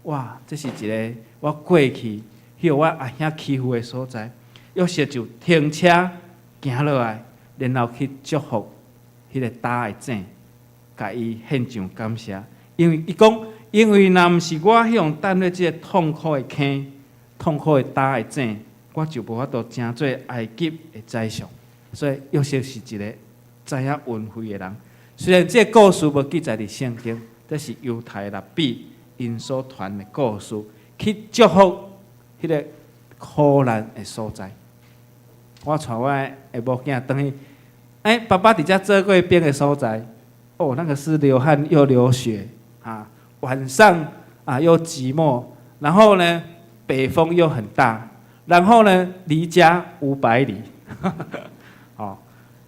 Speaker 7: 哇，這是一个我過去予我阿兄欺負的所在。約瑟就停車行落來，然後去祝福彼个焦的井，共伊獻上感謝。因為伊講，因為若毋是我彼予擲落這个痛苦的坑、痛苦的焦的井，我就無法度成做埃及的宰相。所以約瑟是一个知影恩惠的人。雖然這个故事無記載佇聖經，這是猶太拉比𪜶所傳的故事，去祝福彼个苦難的所在。我帶我的某囝轉去，欸，爸爸佇遮做過兵的所在，哦，那個是流汗又流血啊，晚上啊又寂寞，然後呢，北風又很大，然後呢，離家500里，哦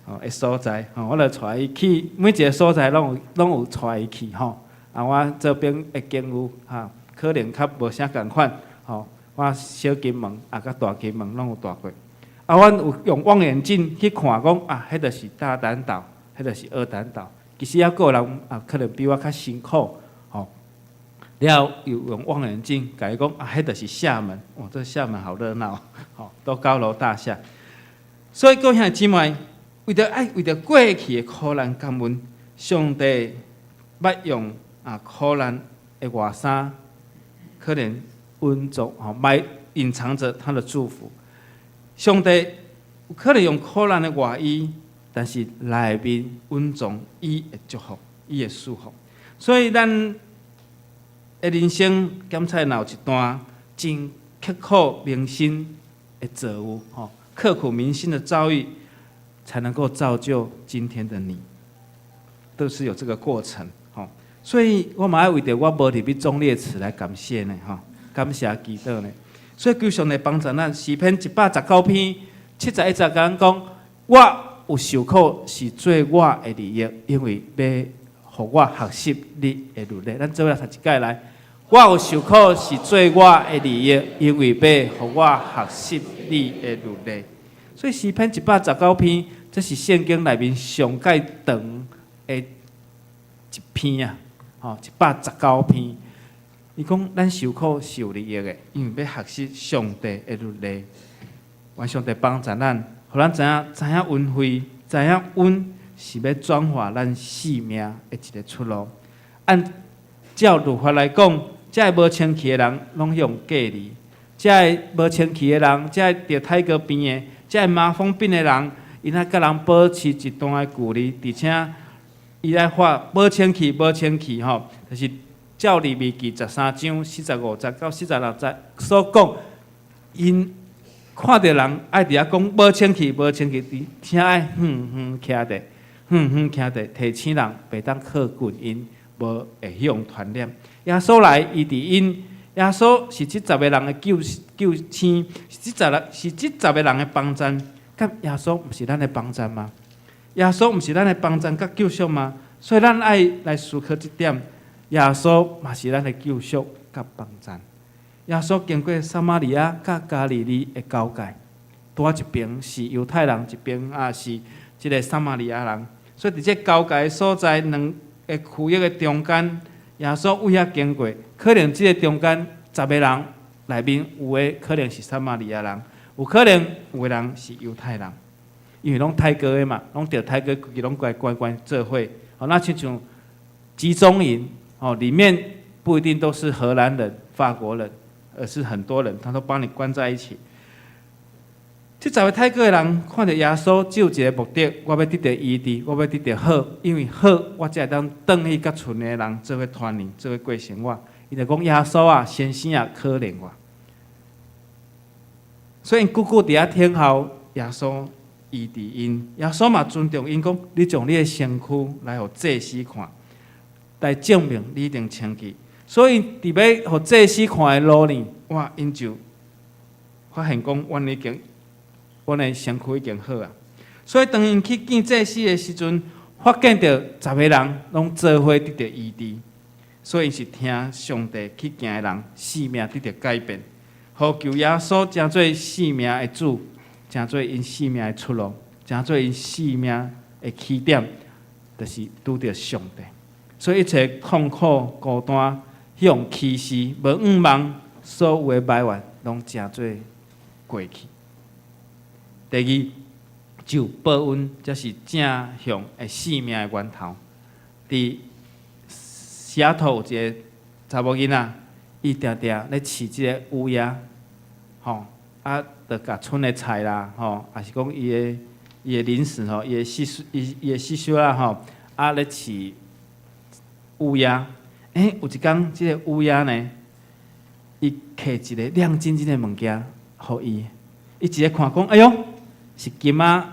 Speaker 7: 哦，的所在，吼，我就帶伊去，每一个所在攏有帶伊去吼。啊，我做兵的經驗哈，可能較無啥仝款，吼。我小金門啊，佮大金門攏有蹛過。啊，阮有用望遠鏡去看，講啊，彼就是大嶄島，彼就是二嶄島。其實猶閣有人啊，可能比我較辛苦，吼。了後又用望遠鏡共伊講啊，彼就是廈門。哇，這廈門好熱鬧，吼，都高樓大廈。所以各位兄弟姊妹，為著愛為著過去的苦難感恩，上帝捌用啊苦難的外衫，可能隱藏吼埋隱藏著他的祝福。上帝有可能用苦難的外衣，但是內面隱藏伊的祝福，伊的祝福。所以咱的人生檢採若有一段真刻苦銘心的遭遇，吼，刻苦銘心的遭遇，才能夠造就今天的你，都是有這個過程，吼。所以我嘛愛為著我無入去忠烈祠來感謝呢，吼，感謝祈禱呢。所以求上帝幫助咱，詩篇119篇71節講講，我有受苦是做我的利益，因為欲予我學習你的律例。咱做伙來讀一擺來，我有受苦是做我的利益，因為欲予我學習你的律例。所以詩篇一百十九篇，這是聖經內面上蓋長的一篇啊，吼，一百十九篇。伊講咱受苦是有利益的，因為欲學習上帝的律例，願上帝幫助咱，予咱知影知影恩惠，知影阮是
Speaker 6: 是欲轉化咱性命的一个出路。按照律法來講，這个無清氣的人攏予隔離，這个無清氣的人，這個著苔膏病的，這个麻風病的人，𪜶愛佮人保持一段的距離，而且伊愛畫無清氣、無清氣吼，就是照利未記13章45節到46節所講，𪜶看著人愛佇遐講無清氣、無清氣，而且愛遠遠徛著，遠遠徛著，提醒人袂當靠近𪜶，無會予人傳染。耶穌來醫治𪜶，耶穌是這十个人的救救星，是這十個人的幫贊。佮耶穌毋是咱的幫贊嗎？耶穌毋是咱的幫贊佮救贖嗎？所以咱愛來思考這點，耶穌嘛是咱的救贖佮幫贊。耶穌經過撒瑪利亞佮加利利的交界，拄仔一邊是猶太人，一邊啊是這个撒瑪利亞人。所以佇這交界的所在，兩个區域的中間，耶穌為遐經過，可能這个中間十个人內面有的可能是撒瑪利亞人，有可能有的人是猶太人，因為攏苔膏的嘛，攏著苔膏，規个攏關關關做伙。吼，那親像集中營，吼，裡面不一定都是荷蘭人、法國人，而是很多人，他都幫你關在一起。這十个苔膏的人看著耶穌，只有一个目的：我欲得著醫治，我欲得著好，因為好，我才會當轉去佮賰的人做伙團圓，做伙過生活。伊就講：耶穌啊，先生啊，可憐我。所以𪜶久久佇遐等候耶穌醫治𪜶，耶穌嘛尊重𪜶講：你將你的身軀來予祭司看，來證明你已經清氣。所以佇欲予祭司看的路呢，哇，𪜶就發現講，阮的身軀已經好啊。所以當𪜶去見祭司的時陣，發現著十个人攏做伙得著醫治，所以是聽上帝去行的人，性命得著改變。呼求耶穌成做性命的主，成做𪜶性命的出路，成做𪜶性命的起點，就是拄著上帝。所以一切痛苦、孤單、彼種歧視、無向望，所有的埋怨，攏成做過去。第二，就報恩，才是正向的生命的源頭。佇西雅圖有一个查某囡仔，伊定定咧飼這个烏鴉，吼，啊，就共賰的菜啦，吼，抑是講伊的零食吼，伊的細細啦，吼，啊咧飼烏鴉。欸，有一工，這个烏鴉呢，伊摕一个亮晶晶的物件予伊，伊一个看講，哎喲，是金仔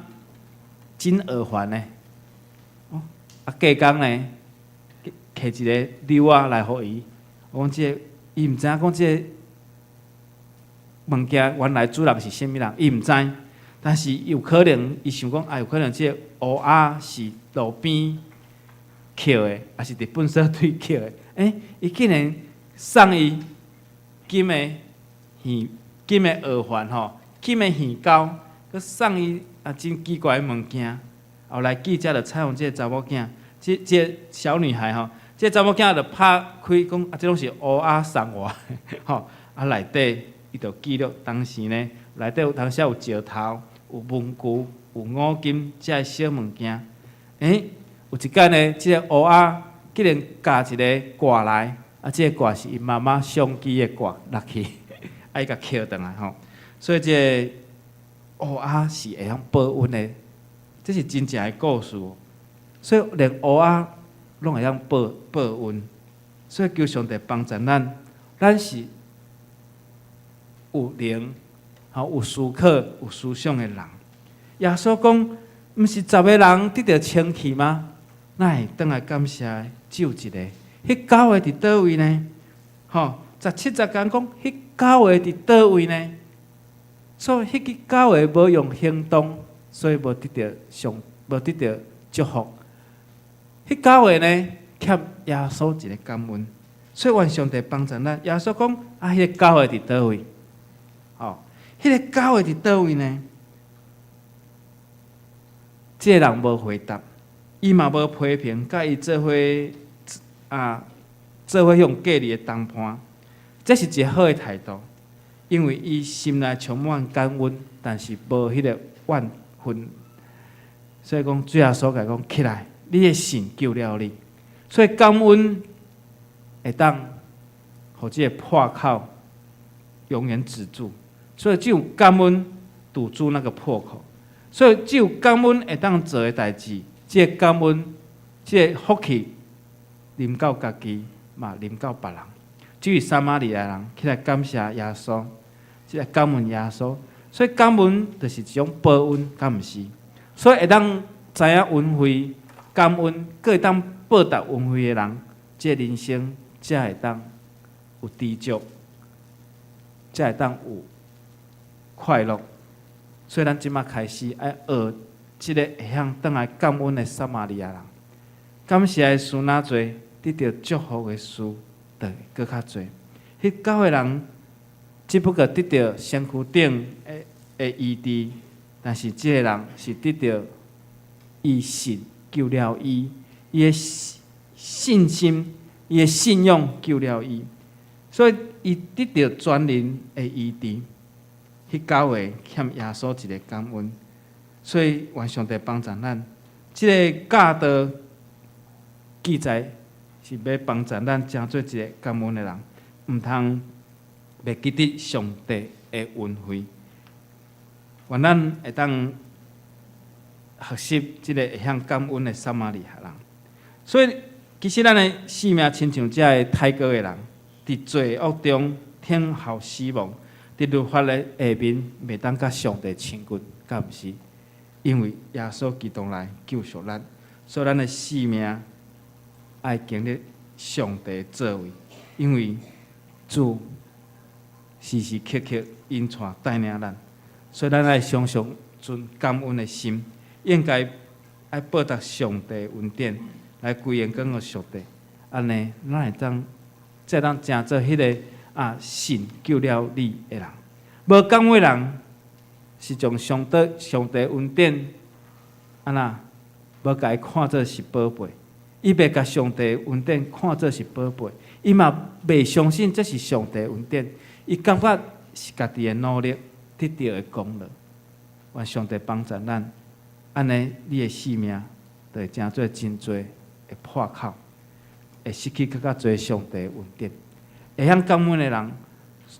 Speaker 6: 金耳環呢。哦，啊，隔工呢，摕一个紐仔來予伊。我講這个，伊毋知影講這个物件原來主人是啥物人，伊毋知。但是有可能，伊想講啊，有可能這個烏鴉是路邊抾的，抑是佇糞埽堆抾的。欸，伊竟然送伊金的耳金的耳環吼，金的耳鈎，閣送伊啊真奇怪的物件。後來記者就採訪這个查某囝，這小女孩吼，這个查某囝就拍開講啊，這攏是烏鴉送我的吼。啊，內底伊就記錄當時呢，內底有當時有石頭、有文具、有五金這个小物件。欸，有一工呢，這个烏鴉竟然咬一个掛來，啊，這个掛是𪜶媽媽相機的掛落去，啊，伊共抾轉來吼。所以這个烏鴉是會曉報恩的，這是真正的故事。所以連烏鴉攏會曉報恩，所以求上帝幫助咱，咱是有靈、吼有思考、有思想的人。耶穌講，毋是十个人得著清氣嗎？哪會轉來感謝的只有一个？彼九个佇佗位呢？吼，17節講，彼九个佇佗位呢？所以彼個九个無用行動，所以無得著上，無得著祝福。彼九個呢，欠耶穌一个感恩，所以願上帝幫助咱。耶穌講：啊，彼個九个佇佗位？吼，彼個九个佇佗位呢？這个人無回答，伊嘛無批評，佮伊做伙啊，做伙向隔離的同伴，這是一個好的態度，因為伊心內充滿感恩，但是無彼個怨恨。
Speaker 7: 所以講主耶穌共伊講起來，你的信救了你。所以感恩會當予這个破口永遠止住。所以只有感恩堵住那個破口。所以只有感恩會當做的代誌，這个感恩，這个福氣臨到家己，嘛臨到別人。這位撒瑪利亞人起來感謝耶穌，這个感恩耶穌。所以感恩就是一種報恩，敢毋是？所以會當知影恩惠感恩，閣會當報答恩惠的人，這个人生才會當有知足，才會當有快樂。所以咱這馬開始愛學這个會曉轉來感恩的撒瑪利亞人。感謝的事若濟，得著祝福的事就會閣較濟。彼九個人只不過得著身軀頂的醫治，但是這个人是得著伊信救了伊，伊的信心、伊的信仰救了伊，所以伊得著全人的醫治。彼九個欠耶穌一个感恩，所以願上帝幫助咱。這个教導記載是欲幫助咱成做一个感恩的人，毋通袂記得上帝的恩惠。願咱會當學習這个會曉感恩的撒瑪利亞人。所以，其實咱的生命親像這个太過的人，佇罪惡中等候死亡，佇律法的下面袂當佮上帝親近，敢毋是？因為耶穌基督來救贖咱，所以咱的生命愛經歷上帝作為，因為主時時刻刻引帶帶領咱，所以咱愛常常存感恩的心，應該愛報答上帝恩典，來歸榮光予上帝。按呢，咱會當才當成做彼个信救了你的人。無感恩的人是將上帝恩典按怎無共伊看做是寶貝，伊袂共上帝恩典看做是寶貝，伊嘛袂相信這是上帝恩典，伊感覺是家己的努力得著的功勞。願上帝幫助咱，按呢你的生命就會成做真濟的破口，會失去閣較濟上帝的恩典。會曉感恩的人，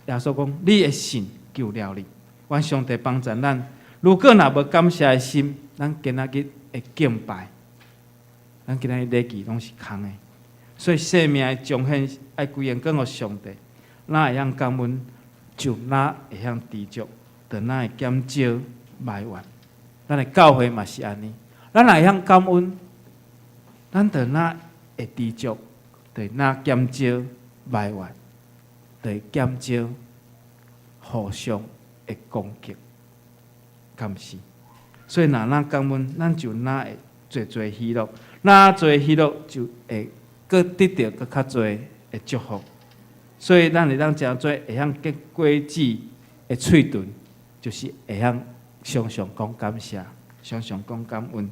Speaker 7: 耶穌講：你的信救了你。願上帝幫助咱。如果若無感謝的心，咱今仔日的敬拜，咱今仔日禮儀攏是空的。所以生命的彰顯愛歸榮光予上帝，若會曉感恩，就若會曉知足，就若會減少埋怨。咱的教會嘛是按呢，咱若會曉感恩，咱就若會知足，就若減少埋怨，就會減少互相的攻擊，敢是？所以若咱感恩，咱就若會濟濟喜樂，若濟喜樂就會閣得著閣較濟的祝福。所以咱會當成做會曉結果子的喙唇，就是會曉常常講感謝，常常講感恩，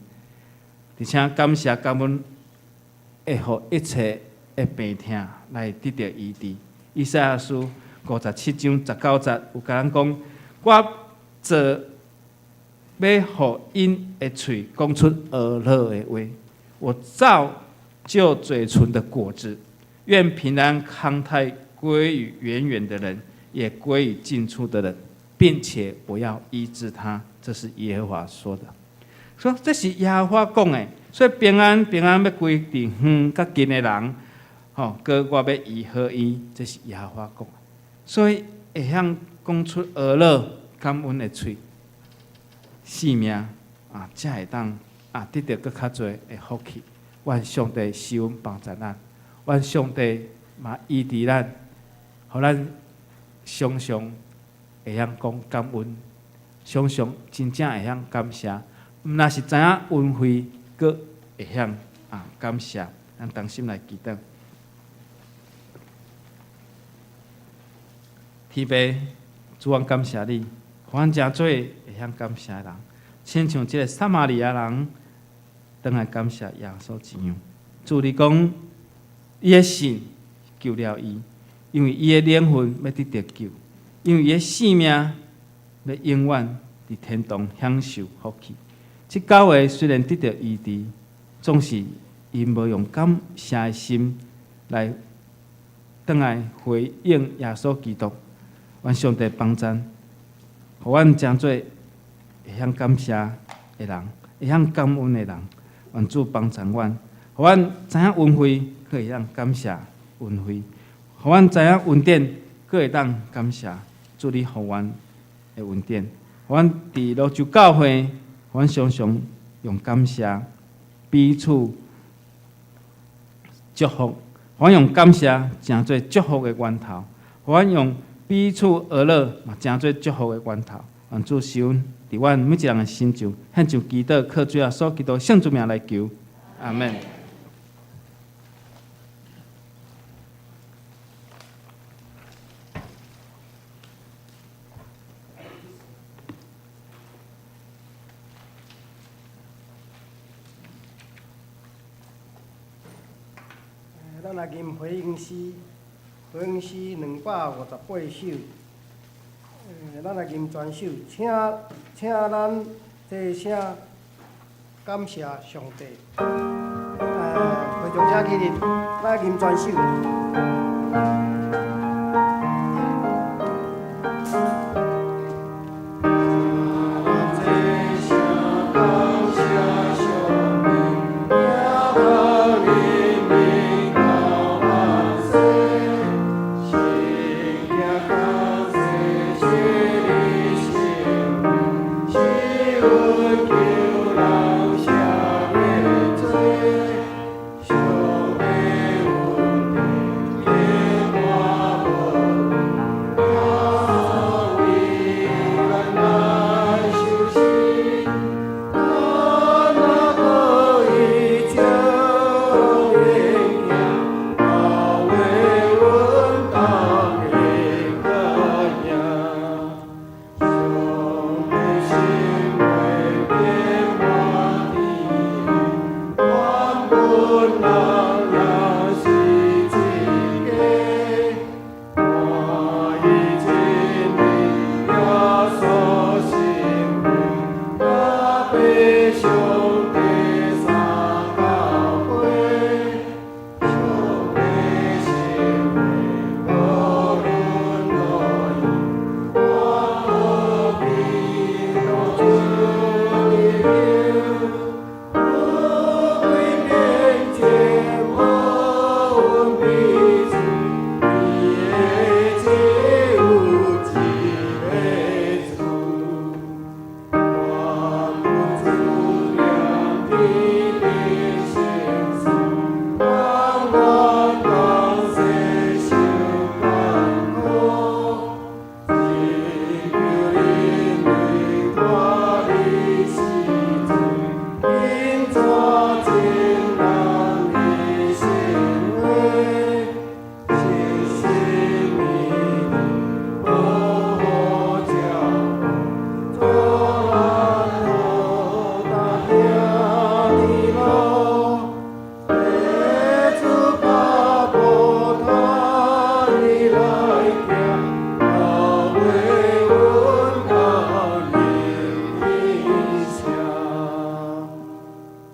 Speaker 7: 而且感謝感恩會予一切的病痛來得著醫治。以賽亞書57章19節有共咱講：我造欲予𪜶的喙講出呵樂的話，我造就嘴唇的果子，願平安康泰歸於遠遠的人，也歸於近處的人，並且我要醫治他。這是耶和華說的。說這是耶和華講的，所以平安平安欲歸佇遠佮近的人，吼，閣我欲醫好伊，這是耶和華講。所以會曉講出呵樂感恩的喙，生命啊，才會當得著閣較濟的福氣。願上帝施恩幫助咱，願上帝嘛醫治咱，予咱常常會曉講感恩，常常真正會曉感謝。毋但是知影恩惠，閣會曉感謝。咱同心來祈禱。天父，主，阮感謝你，予阮成做會曉感謝的人，親像這个撒瑪利亞人，轉來感謝耶穌一樣。主，你講，伊的信救了伊，因為伊的靈魂欲得著救，因為伊的性命欲永遠佇天堂享受福氣。這九个雖然得著醫治，總是𪜶無用感謝的心來轉來回應耶穌基督。願上帝幫贊，予阮成做會曉感謝的人，會曉感恩的人。願主幫贊阮，予阮知影恩惠，閣會當感謝恩惠；予阮知影恩典，閣會當感謝主你予阮的恩典。予阮佇蘆洲教會，予阮常常用感謝彼此祝福，予阮用感謝成做祝福的源頭，予阮用彼此和樂嘛成做祝福的源頭。願主賜恩佇阮每一人的身上，獻上祈禱，靠主耶穌基督聖主名來求，阿們。
Speaker 5: 咱來吟回應詩，回應詩258首。咱來吟全首，請請咱齊聲感謝上帝。會眾請起立，來吟全首。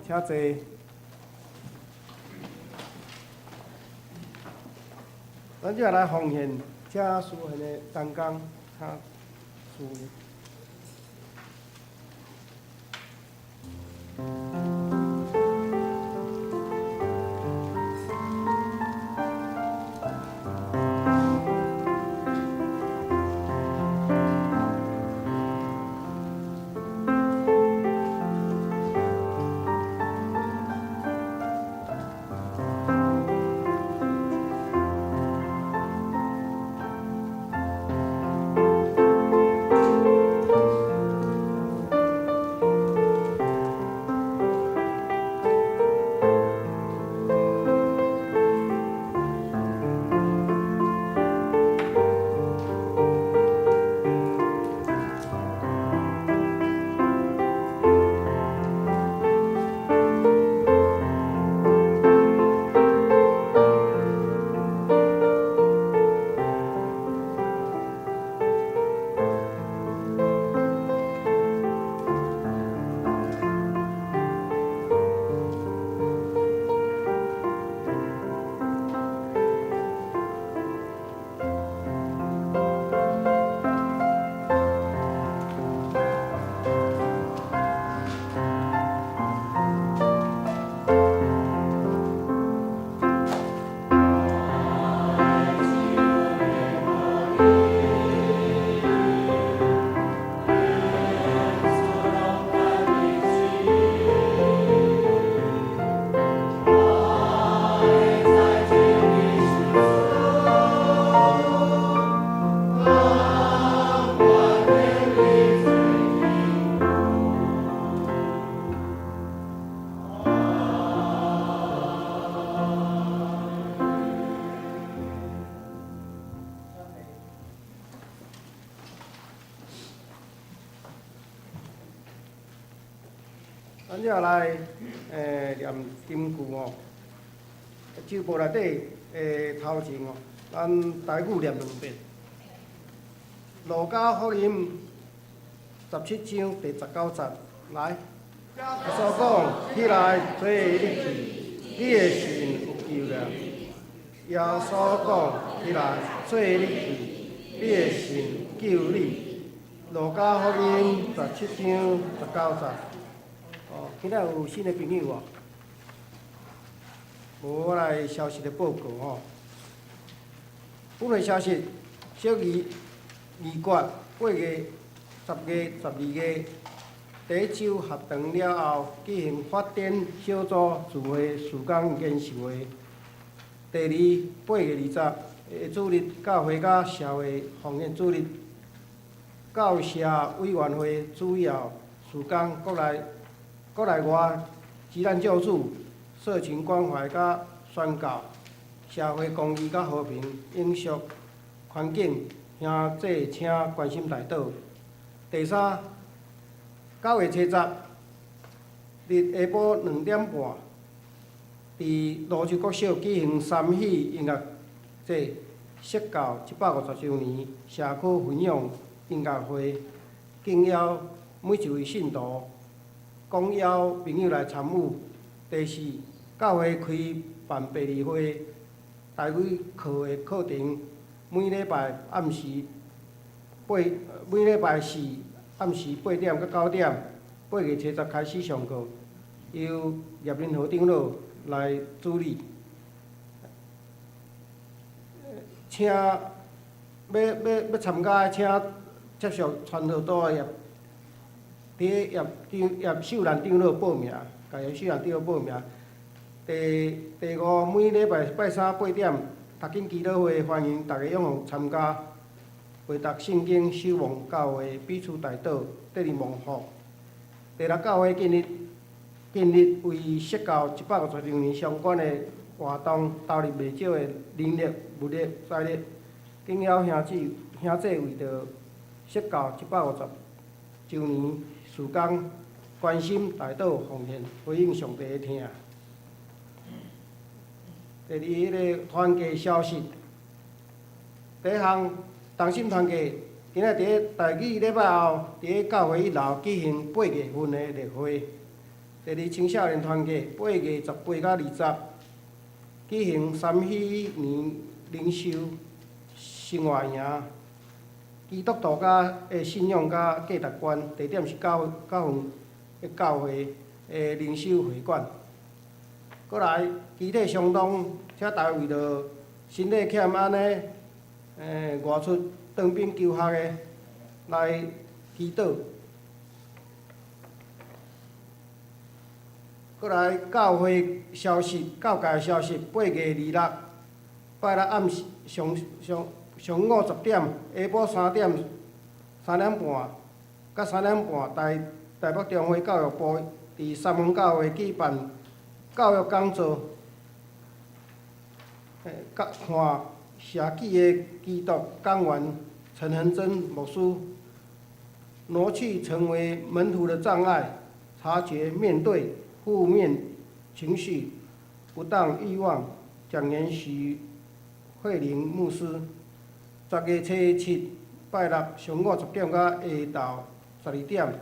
Speaker 5: 請坐。咱這來奉獻，請司獻的同工，請司獻。咱接下來念金句吼，周報內底的頭前吼，咱台語念兩遍。路加福音17章第19節，來，耶穌講：起來，做你去，你的信有救了。耶穌講：起來，做你去，你的信救你。路加福音17章19節。哦，今仔有新的朋友無？無，我來消息的報告吼。本會消息，小儀議決8月、10月、12月，第一週合堂了後，舉行發展小組聚會事工研習會。第二，8月20的主日，教會佮社會奉獻主日，教社委員會主要事工國內外急難救助、社群關懷佮宣教、社會公義佮和平、永續環境，兄弟請關心代禱。第三，9月7日日下晡2點半，佇蘆洲國小舉行三喜音樂節，釋教150週年社區分享音樂會，敬邀每一位信徒，廣邀朋友來參與。第四，教會開辦百二會台語課的課程，每禮拜四暗時8點到9點，8月7日開始上課，由葉仁和長老來主理。請欲參加的，請接受傳道組的佇葉秀蘭長老報名，共葉秀蘭長老報名。第五，每禮拜拜三8點，讀經祈禱會，歡迎大家踴躍參加。閱讀聖經、守望教會、彼此代禱、得力蒙福。第六，教會近日為釋教150週年相關的活動，投入袂少的人力、物力、財力，敬邀兄弟為著釋教150週年事工，關心代禱奉獻，回應上帝的疼。第二，彼个團契消息，第一項，同心團契，今仔佇咧台語禮拜後，佇咧教會一樓舉行8月份的例會。第二，青少年團契，8月18佮20，舉行三喜年靈修生活營，基督徒佮的信仰佮價值觀，地點是教份的教會的靈修會館。閣來，肢體相當，請大家為著身體欠安呢，外出當兵求學的來祈禱。閣來教會消息，教界消息，8月26，拜六暗時上午10點，下晡3點、3點半，佮3點半，台北中會教育部佇三峰教會舉辦教育講座，佮看社記的基督講員陳恆貞牧師，挪去成為門徒的障礙，察覺面對負面情緒、不當慾望，講員許慧玲牧師。10月7拜六上午10點到下晝12點，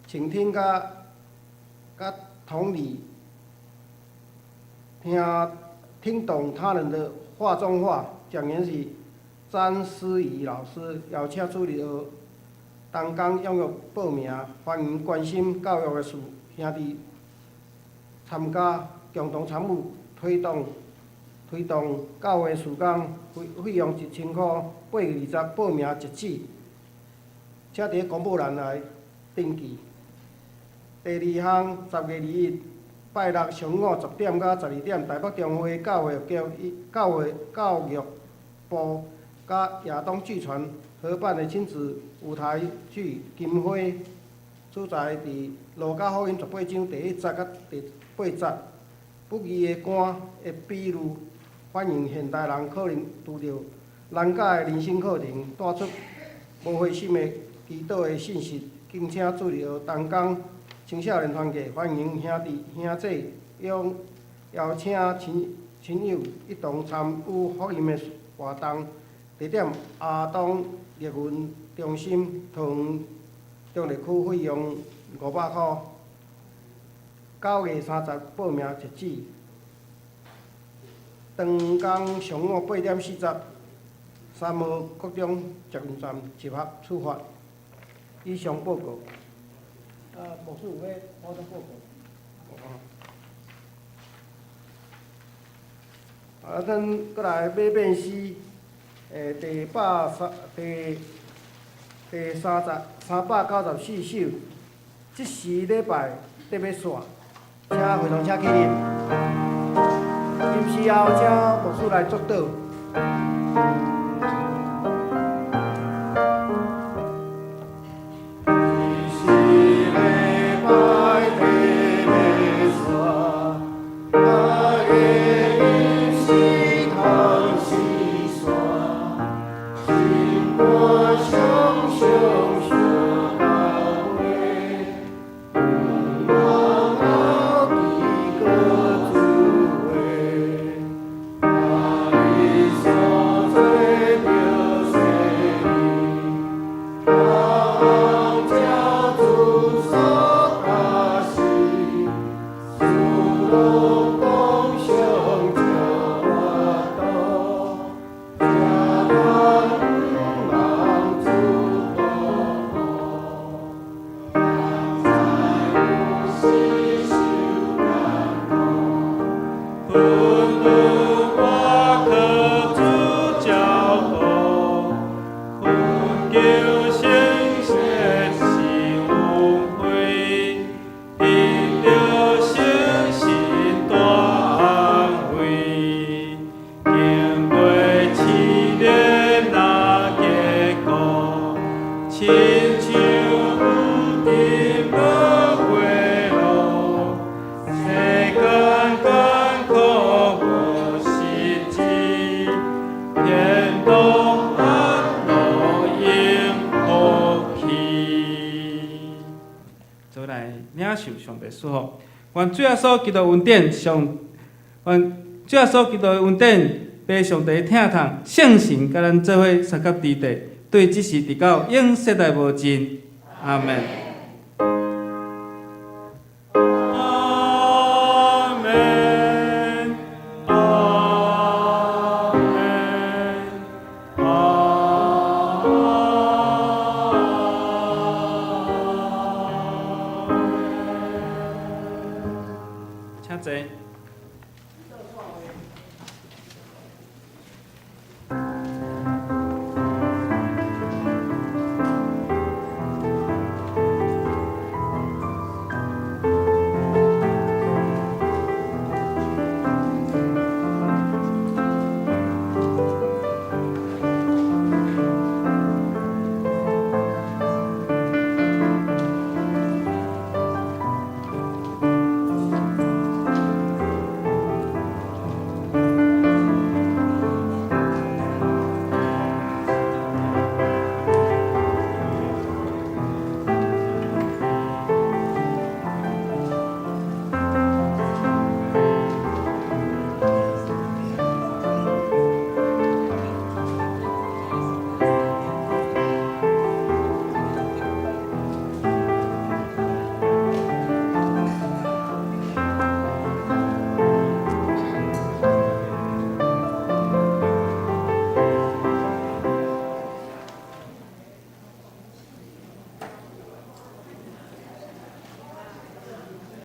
Speaker 5: 傾聽佮同理，聽懂他人的話中話，講員是詹思怡老師，邀請主日學同工踴躍報名，歡迎關心教育的事兄弟參加，共同參與推動教會事工，費用1000箍，8月20報名截止，請佇公布欄來登記。第二項，10月21拜六上午10點到12點，台北中會教會教育部佮亞東劇團合辦的親子舞台劇《金花》，主題佇路加福音18章第1節到第8節，不義的官的比喻，反映現代人可能拄著難解的人生課程，帶出無灰心的祈禱的信息，敬請主日學同工青少年團契歡迎兄弟兄姊邀邀請親親友一同參與福音的活動。地點亞東藝文中心，桃園中壢區，費用500箍。9月30報名截止。當天上午8點40，三和國中捷運站集合出發。以上報告。啊，牧師有欲補充報告。啊，咱閣來馬變詩，第百三第第三十394首，這時禮拜得欲煞，請會堂請起立。臨時後，請牧師來祝禱。
Speaker 7: 祝福，願主耶穌基督恩典上，願主耶穌基督的恩典，父上帝疼痛，聖神佮咱做伙相佮佇地，對這時直到永世代無盡。阿門。